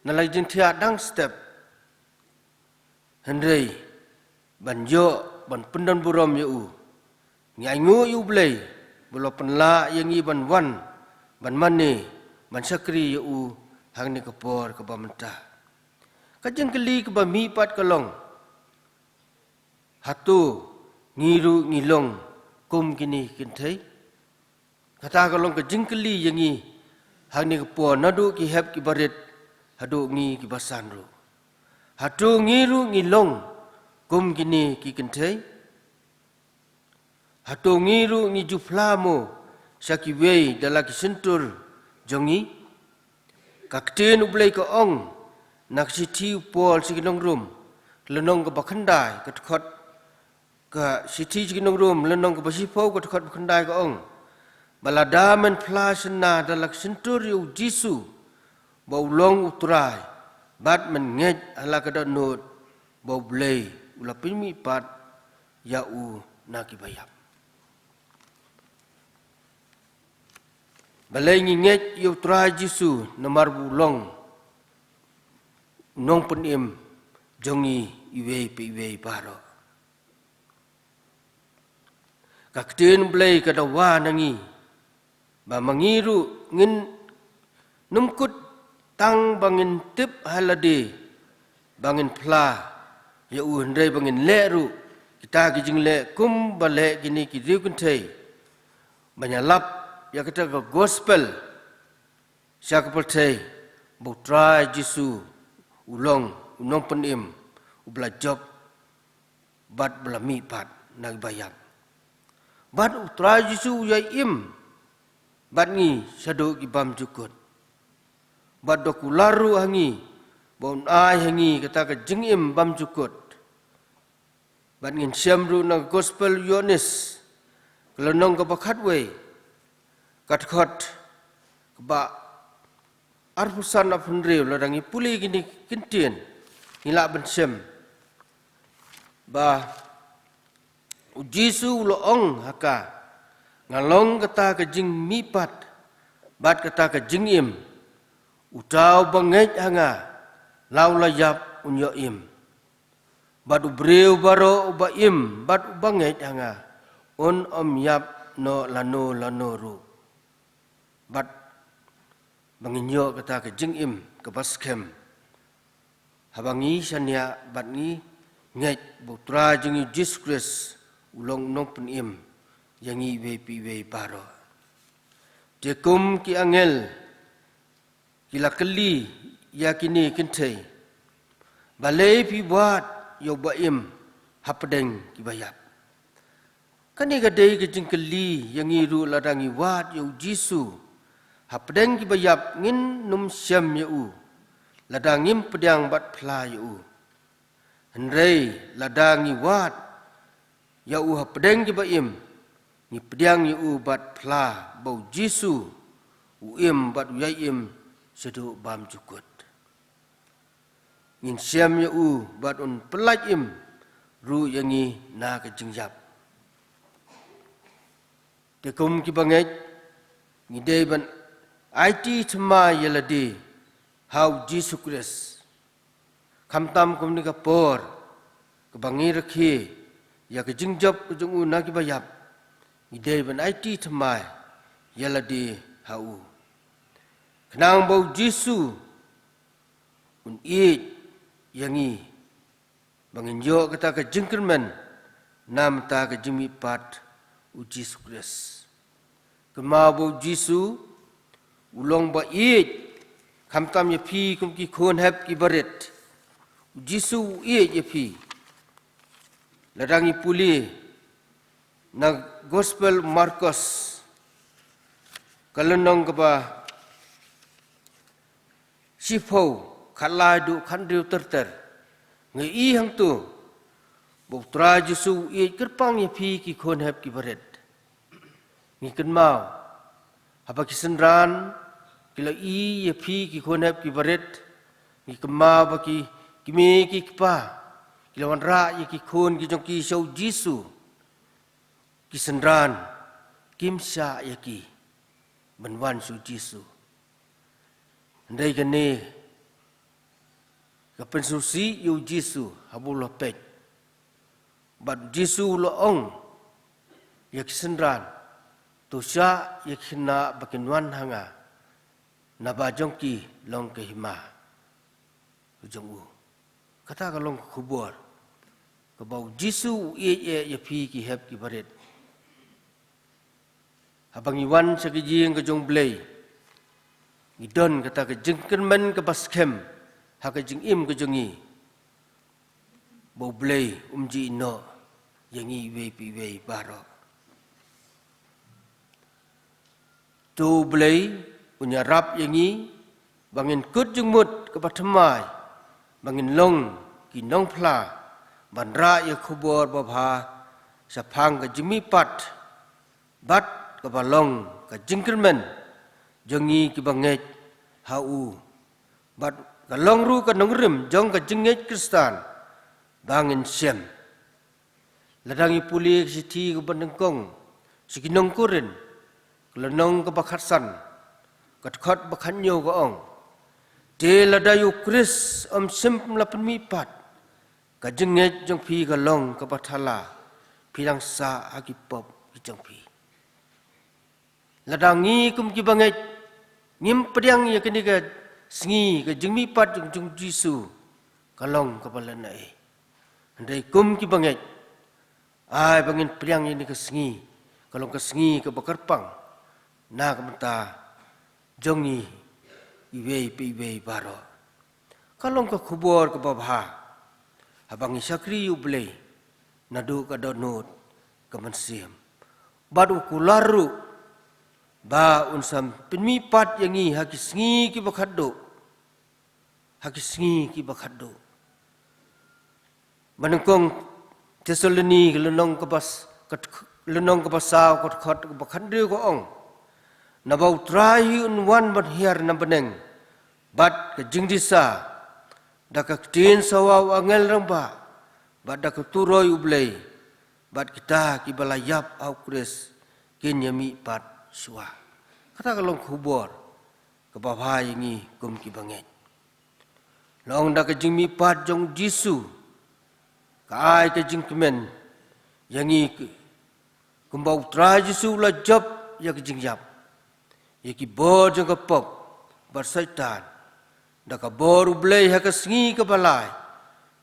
na la ka jingthiah dang step, hynrei ban ïoh ban pyndonburom ïa u. Ngi ainguh ïa U Blei ba u la pynlah ïa ngi ban wan ban mane, ban shakri ïa u ha kane ka por kaba mynta. Ka jingkylli kaba mihpat ka long, hato ngi ruh ngi long kum kine ki kynthei? Kata ka long ka jingkylli ïa ngi ha kane ka por, naduh ki hep kiba rit haduh ngi kiba san ruh. Hato ngi ruh ngi long kum kine ki kynthei? Hato ngi ruh ngi ju phla mo sha kiwei da la ki shyntur jong ngi? Ka ktien U Blei ka ong na ka shithi u Paul sha ki nong Rom, lynnong kaba khyndai, ka dkhot, ka shithi sha ki nong Rom, lynnong kaba shiphew, ka dkhot ba khyndai ka ong ba lada men phla shynna da la ka shyntur ïa u Jisu ba u long u Trai, bad men ngeit ha la ka dohnud ba U Blei u la pynmihpat ïa u na kiba ïap. Balei ngi ngeit ïa u Trai Jisu? Namar ba u long u nongpynim jong ngi iwei pa iwei baroh. Ka ktien Blei ka dawa na ngi ba ma ngi ruh ngin nym kut tang ba ngin tip ha lade ba ngin phla ïa u, hynrei ba ngin leh ruh kita ki jingleh kumba leh kine ki riew kynthei, ban ïalap ïa kata ka gospel sha ka pyrthei ba u Trai Jisu u long u nongpynim uba la jop bad ba la mihpat na kiba ïap. Bad u Trai Jisu u ïai im bad ngi shaduh ki bymjukut. Bad da u kular ruh ha ngi ba un ai ha ngi kata ka jingim bymjukut. Bad ngin shem ruh na ka gospel u Ïoannis, ka lynnong kaba khatwei, ka dkhot kaba arphew san, arphew hynriew, lada ngi pule kine ki ktien, ngi lah ban shem ba u Jisu u la ong ha ka, nga long kata ka jingmihpat bad kata ka jingim. Uta uba ngeit ha nga, la u la ïap un ïoh im. Bad u briew baroh uba im bad uba ngeit ha nga, un ym ïap noh lano lano ruh. Bad ba ngin ïoh kata ka jingim kaba skhem Haba ngi shaniah bad ngi ngeit ba U Trai jong ngi Jisu Khrist u long Nongpynim ïa ngi iwei pa iwei baroh. Te kum ki angel ki la kylli ïa kine kynthei, balei phi wad ïa u ba im hapdeng ki ba ïap? Kane ka dei ka jingkylli ïa ngi ruh, lada ngi wad ïa u Jisu hapdeng ki ba ïap, ngin nym shem ïa u lada ngim pdiang bad phla ïa u. Hynrei lada ngi wad ïa u hapdeng ki ba im, ngi pdiang ïa u bad phla ba u Jisu u im bad u ïai im shaduh bymjukut. Ngin shem ïa u bad un pyllait im ruh ïa ngi na ka jingïap. Te kum ki ba ngeit, ngi dei ban aiti thymmai ïa lade ha u Jisu Khrist. Khamtam kumne ka por kaba ngi rakhe ïa ka jingjop ka jong u na ki ba ïap, ngi dei ban aiti thymmai ïa lade ha u, khnang ba u Jisu un ïeit ïa ngi, ba ngin ïoh kata ka jingkyrmen na bynta ka jingmihpat u Jisu Khrist. Kynmaw ba u Jisu u long ba ïeit, khamtam ïa phi kum ki khun hep ki barit. U Jisu u ïeit ïa phi. Lada ngi pule na Gospel Markos, ka lynnong kaba shiphew, khatlai haduh khathynriew ter ter, ngi i hangto ba U Trai Jisu u ïeit kyrpang ïa phi ki khun hep ki barit. Ngi kynmaw, haba ki synran ki la ïohi ïa phi ki khun hep ki barit, ngi kynmaw ba ki kmie ki kpa ki la wanrah ïa ki khun ki jong ki sha u Jisu. Ki synran kim shah ïa ki ban wan sha u Jisu. Hynrei kane ka pynsngewsih ïa u Jisu haba u la peit. Bad u Jisu u la ong ïa ki synran, to shah ïa ki khynnah ba kin wan ha nga, naba jong ki long ka hima ka jong u. Kata ka long ka khubor kaba u Jisu u ïeit ïa phi ki hep ki barit. Haba ngi wan sha ka ïing ka jong u Blei, ngi don kata ka jingkyrmen kaba skhem ha ka jingim ka jong ngi, ba u Blei um ju ïehnoh ïa ngi iwei pa iwei baroh. To u Blei un ïarap ïa ngi ba ngin kut jingmut kaba thymmai, ba ngin long ki nongphla ban rah ïa ka khubor babha shaphang ka jingmihpat, bad kaba long ka jingkyrmen jong ngi kiba ngeit ha u, bad ka long ruh ka nongrim jong ka jingngeit Khristan ba ngin shem. Lada ngi pule ka shithi kaba nyngkong sha ki nong Korinth, ka lynnong kaba khatsan, ka dkhot ba khathynñiew ka ong, te lada ïa u Khrist um shym la pynmihpat, ka jingngeit jong phi ka long kaba thala, phi dang sah ha ki pop ki jong phi. Lada ngi kum kiba ngeit ngim pdiang ïa kane ka sngi ka jingmihpat jong, jong Jisu, ka long kaba lehnohei. Hynrei kum kiba ngeit, ai ba ngin pdiang ïa kane ka sngi, ka long ka sngi kaba kyrpang na ka bynta jong ngi iwei pa iwei baroh. Ka long ka khubor kaba bha haba ngi shakri ïa u Blei naduh ka dohnud ka mynsiem. Bad u kular ruh ba un sa pynmihpat ïa ngi ha ki sngi kiba khatduh. Ha ki sngi kiba khatduh. Ba nyngkong Thessaloni ka lynnong kaba s-, ka dk-, lynnong kaba saw ka dkhot kaba khathynriew ka ong, naba u Trai hi un wan ban hiar na bneng bad ka jingdisa, da ka ktien sawa u angel rangbah, bad da ka turoi u Blei, bad kita kiba la ïap ha u Khrist kin ïamihpat shuwa. Kata ka long khubor kaba bha ïa ngi kum kiba ngeit. La ong da ka jingmihpat jong u Jisu ka ai ka jingkmen ïa ngi ki, kumba u Trai Jisu u la jop ïa ka jingïap, ïa ki bor jong ka pop bad Soitan, da ka bor U Blei ha ka sngi kaba lai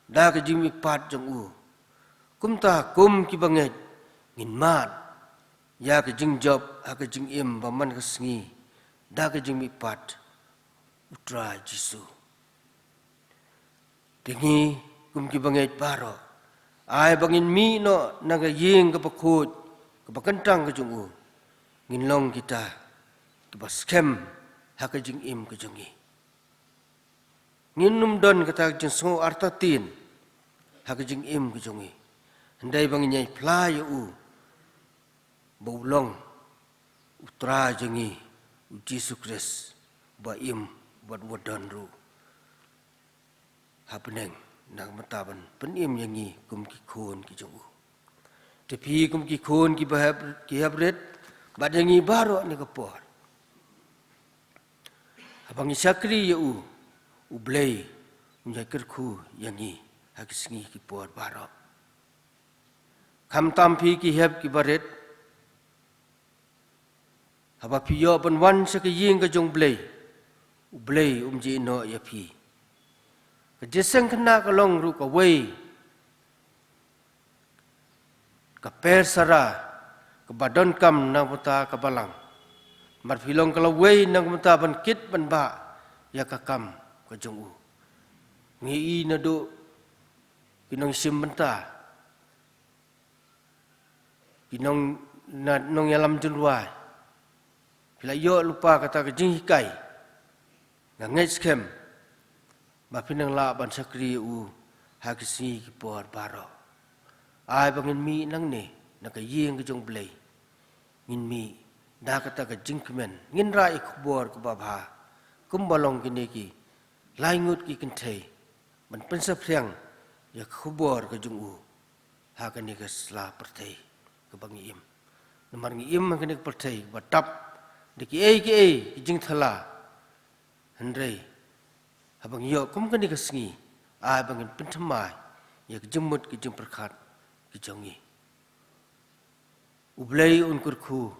da ka jingmihpat jong u. Kumta kum ki bangeit ngin mad ïa ka jingjop ha ka jingim ba man ka sngi da ka jingmihpat U Trai Jisu. Te ngi kum ki bangeit baroh, ai ba ngin mih noh na ka ïing kaba khuid kaba kyntang ka jong u, ngin long kita kiba skhem ha ka jingim ka jong ngi. Ngin ym don kata ka jingsngew artatien ha ka jingim ka jong ngi, hynrei ba ngin ïai phla ïa u ba u long U Trai jong ngi, U Jisu Khrist, ba im bad ba don ruh ha bneng, na ka bynta ban pynim ïa ngi kum ki khun ki jong u. Te phi kum ki khun kiba hep, ki hep rit, bad ïa ngi baroh ha kane ka por, haba ngi shakri ïa u, U Blei un ïai kyrkhu ïa ngi ha ki sngi ki por baroh. Khamtam phi ki hep kiba rit, haba phi ïoh ban wan sha ka ïing ka jong U Blei, U Blei um ju ïehnoh ïa phi. Ka jingïaseng khynnah ka long ruh kawei ka pyrsa kaba donkam na ka bynta ka balang. Namar phi long ka lawei na ka bynta ban kit ban bah ïa ka kam ka jong u. Ngi ïohi naduh ki nongshim bynta, ki nong, na, nongïalam jingrwai, phi la ïoh lypa kata ka jinghikai. Nga ngeit skhem ba phin nang lah ban shakri ïa u ha ki sngi ki por baroh. Ai ba ngin mih nangne na ka ïing ka jong U Blei, ngin mih da kata ka jingkmen, ngin rah ïa ka khubor kaba bha, kumba long kine ki lai ngut ki kynthei, ban pynsaphriang ïa ka khubor ka jong u ha kane ka sla pyrthei kaba ngi im. Namar ngi im ha kane ka pyrthei ba dap da kiei kiei ki jingthala. Hynrei haba ngi ïoh kum kane ka sngi, ai ba ngin pynthymmai ïa ka jingmut ka jingpyrkhat ka jong ngi. U Blei un kyrkhu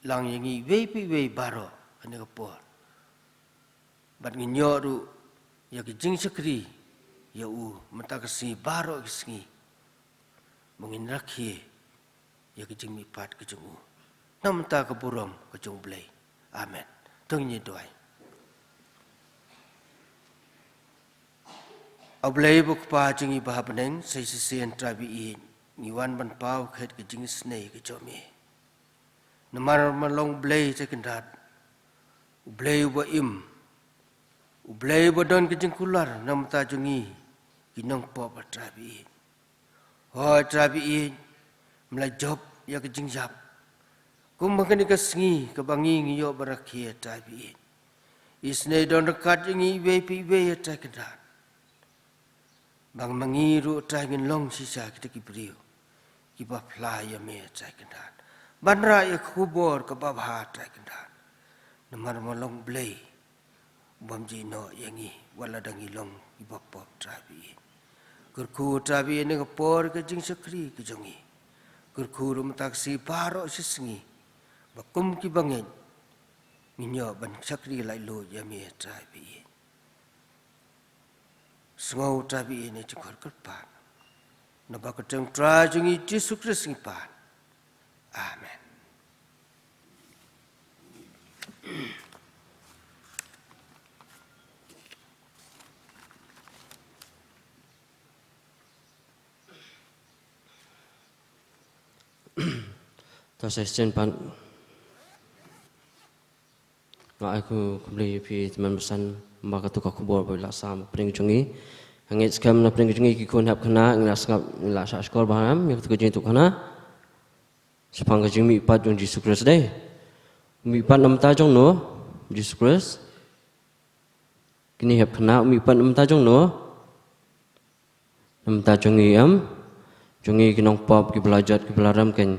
lang ïa ngi iwei pa iwei baroh ha kane ka por. Bad ngin ïoh ruh ïa ka jingshakri ïa u mynta ka sngi baroh ka sngi, ba ngin rakhe ïa ka jingmihpat ka jong u na ka bynta ka burom ka jong U Blei. Amen. To ngin ïa duwai. A Blei ba U Kpa jong ngi ba ha bneng, sa shisien Trai ba ïeit, ngi wan ban paw khet ka jingisynei ka jong me. Namar me long U Blei Trai Kynrad, U Blei uba im, U Blei uba don ka jingkular na ka bynta jong ngi ki nongpop, a Trai ba ïeit. Hooid Trai ba ïeit, me la jop ïa ka jingïap. Kum ha kane ka sngi kaba ngi ngi ïoh ban rakhe, a Trai ba ïeit, isynei don ryngkat ïa ngi iwei pa iwei, a Trai Kynrad. Ba ma ngi ruh, a Trai, ngin long shisha kita ki briew kiba phla ïa me, a Trai Kynrad, ban rah ïa ka khubor kaba bha, a Trai Kynrad. Namar me long U Blei bym ju ïehnoh ïa ngi wat lada ngi long kiba pop, Trai ba ïeit. Kyrkhu, Trai ba ïeit, ha kane ka por ka jingshakri ka jong ngi. Kyrkhu ruh mynta ka sngi baroh shi sngi, ba kum ki bangeit ngin ïoh ban shakri laitluid ïa me, Trai ba ïeit. Sngew, Trai ba ïeit, ïa ka jingkhot kyrpad naba ka kyrteng Trai jong ngi Jisu Khrist ngi pan. Amen. To sa shisien pat nga ai khublei ïa phi tymmen basan ba katu ka khubor ba la sam hapdeng jong ngi. Nga ngeit skhem na pdeng jong ngi ki khun hep khynnah ngi la sngap, ngi la shah shkor ba ha ïa katu ka jingïathuhkhana shaphang ka jingmihpat jong Jisu Khrist. Dei mihpat na ka bynta jong no Jisu Khrist? Kine hep khynnah, mihpat na ka bynta jong no? Na ka bynta jong ngi em, jong ngi ki nongpop kiba la jot kiba la rem keiñ.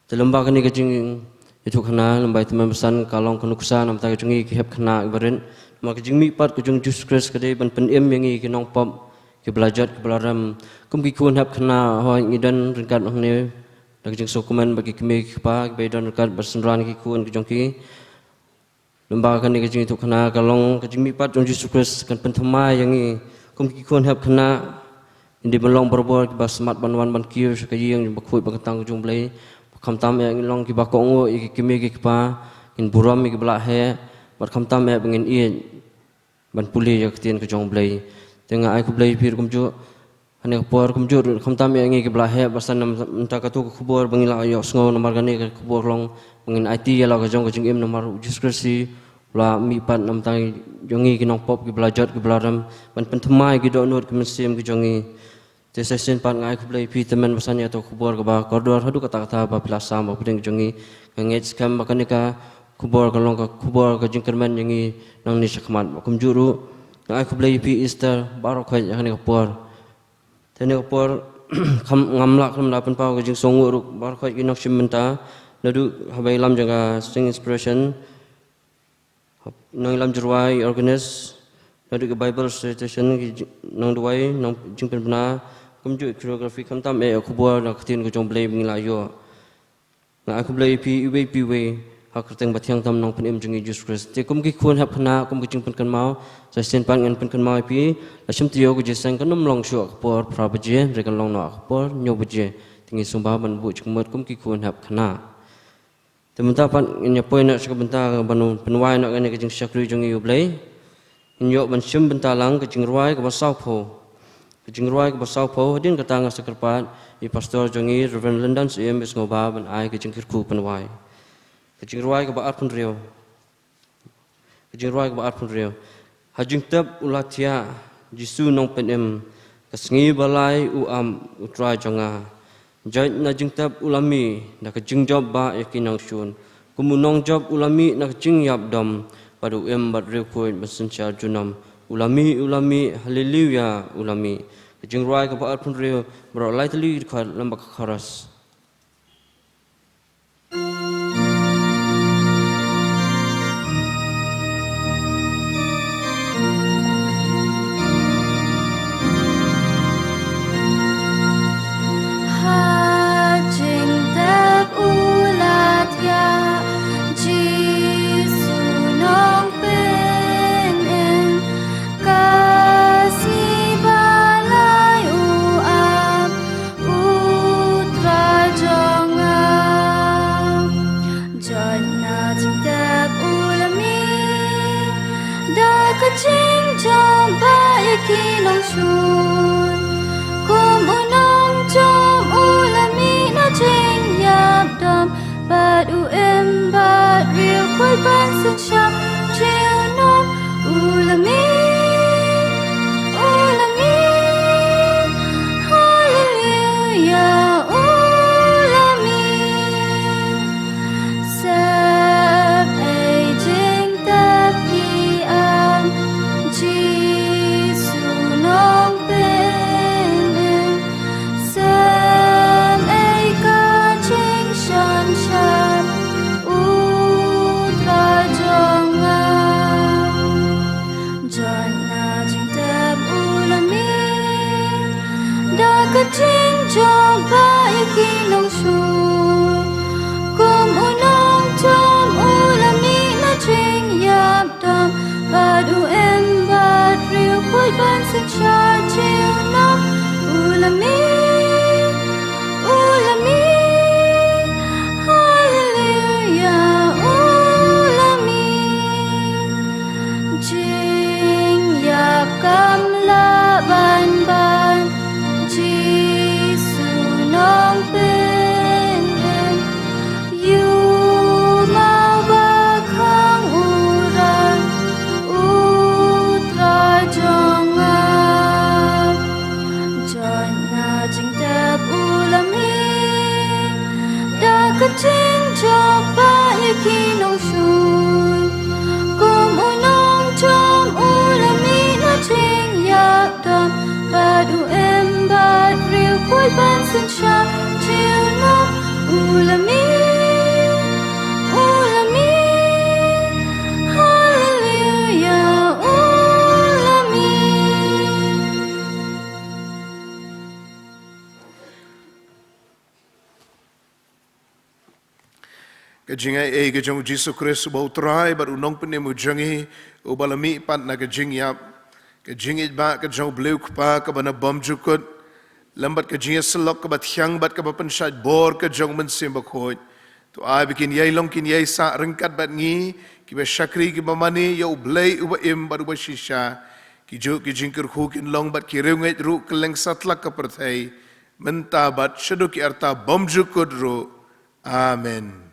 Te lymda kane ka jingïathuhkhana, lymda ïa tymmen basan ka long ka nuksa na ka bynta jong ngi ki hep khynnah kiba rit. Namar ka jingmihpat ka jong Jisu Khrist ka dei ban pynim ïa ngi ki nongpop kiba la jot kiba la rem. Kum ki khun hep khynnah, hooid, ngi don ryngkat hangne da ka jingsngewkmen bad ki kmie ki kpa kiba ïadon ryngkat bad synran ki khun ki jong ki. Lyngba kane ka jingïathuhkhana ka long ka jingmihpat jong Jisu Khrist kan pynthymmai ïa ngi kum ki khun hep khynnah. Ngin dei ban long barabor kiba smat ban wan ban kiew sha ka ïing ba khuid ba kyntang ka jong U Blei. Bad khamtam eh ngin long kiba kohnguh ïa ki kmie ki kpa, ngin burom ïa kiba la heh, bad khamtam eh ba ngin ïeit ban pule ïa ka ktien ka jong U Blei. Te nga ai khublei ïa phi ruh kumjuh. Hane ka por kumjuh ruh khamtam eh ïa ngi kiba la heh, bad sa namar kata ka khubor ba ngi la ïohsngew namar kane ka khubor ka long ba ngin aiti ïa la ka jong ka jingim namar U Jisu Khrist u la mihpat namar ïa ngi ki nongpop kiba la jot kiba la rem ban pynthymmai ïa ki dohnud ki mynsiem ki jong ngi. Te sa shisien pat nga ai khublei ïa phi tymmen basan ïa kata ka khubor kaba kordor haduh katta katta ba phi la sam ba pdeng jong ngi. Nga ngeit skhem ba kane ka khubor ka long ka khubor ka jingkyrmen ïa ngi nangne shakhmat. Bad kumjuh ruh nga ai khublei ïa phi Esther baroh khoit ïa kane ka por. Te kane ka por kham ngam lah khlem da pynpaw ka jingsngewnguh ruh baroh khoit ki nongshim bynta naduh haba ïalam jong ka sing inspiration. Nongïalam jingrwai, organist, naduh ki Bible recitation, ki ji-, nongduwai, nongjingpynbna, kumjuh choreography khamtam eh khubor na ka ktien ka jong U Blei ba ngi la ïoh. Nga ai khublei ïa phi iwei pa iwei ha ka kyrteng ba thiang tam Nongpynim jong ngi Jisu Khrist. Te kum ki khun hep khynnah, kum ka jingpynkynmaw, sa shisien pat ngan pynkynmaw ïa phi, la shim taïew ka jingïaseng kan ym long shuh ha ka por phra baje, hynrei kan long noh ha ka por hynñiew baje. Te ngin sngewbha ban buh jingmut kum ki khun hep khynnah. Te mynta pat ngin ïa poi noh sha ka bynta ban pynwai noh kane ka jingshakri jong ngi ïa U Blei. Ngin ïoh ban shim bynta lang ka jingrwai kaba sawphew. Ka jingrwai kaba sawphew, hadien kata nga sa kyrpad ïa i pastor jong ngi Reverend Lyndan Syiem ba sngewbha ban ai ka jingkyrkhu pynwai. Ka jingrwai kaba arphew hynriew. Ka jingrwai kaba arphew hynriew. Ha jingtep u la thiah Jisu Nongpynim, ka sngi ba lai u ap U Trai jong nga. Jait na jingtep u la mih da ka jingjop ba ïa ki nongshun. Kum u nongjop u la mih na ka jingïap dom, bad u im bad riewkhuid ban synshar junom. U la mih, u la mih, haleluya, u la mih. Ka jingrwai kaba arphew hynriew, baroh lai tylli ki dkhot lem bad ka chorus. Ha jingtep u la thiah Jisu Nongpynim, ka sngi ba lai u ap U Trai jong nga. Jait na jingtep u la mih da ka jingjop ba ïa ki nongshun. Kum u nongjop u la mih na jingïap dom, bad u im bad riewkhuid ban synshar junom. U la mih, u la mih, haleluya, u la mih. Sep ei jingtep ki ap Jisu Nongpynim. Sep ei ka jingsynshar U Trai jong Jingaiei ka jong u Jisu Khrist uba u Trai bad u Nongpynim u jong ngi, uba la mihpat na ka jingïap. Ka jingïeit ba ka jong u Blei u Kpa kaba na bymjukut, lem bad ka jingïasyllok kaba thiang bad kaba pynshait bor ka jong u Mynsiem Bakhuid, to ai ba kin ïai long kin ïai sah ryngkat bad ngi kiba shakri kiba mane ïa u Blei uba im bad uba shisha. Ki juh ki jingkyrkhu kin long bad ki riewngeit ruh kylleng satlak ka pyrthei, mynta bad shaduh ki arta bymjukut ruh. Amen.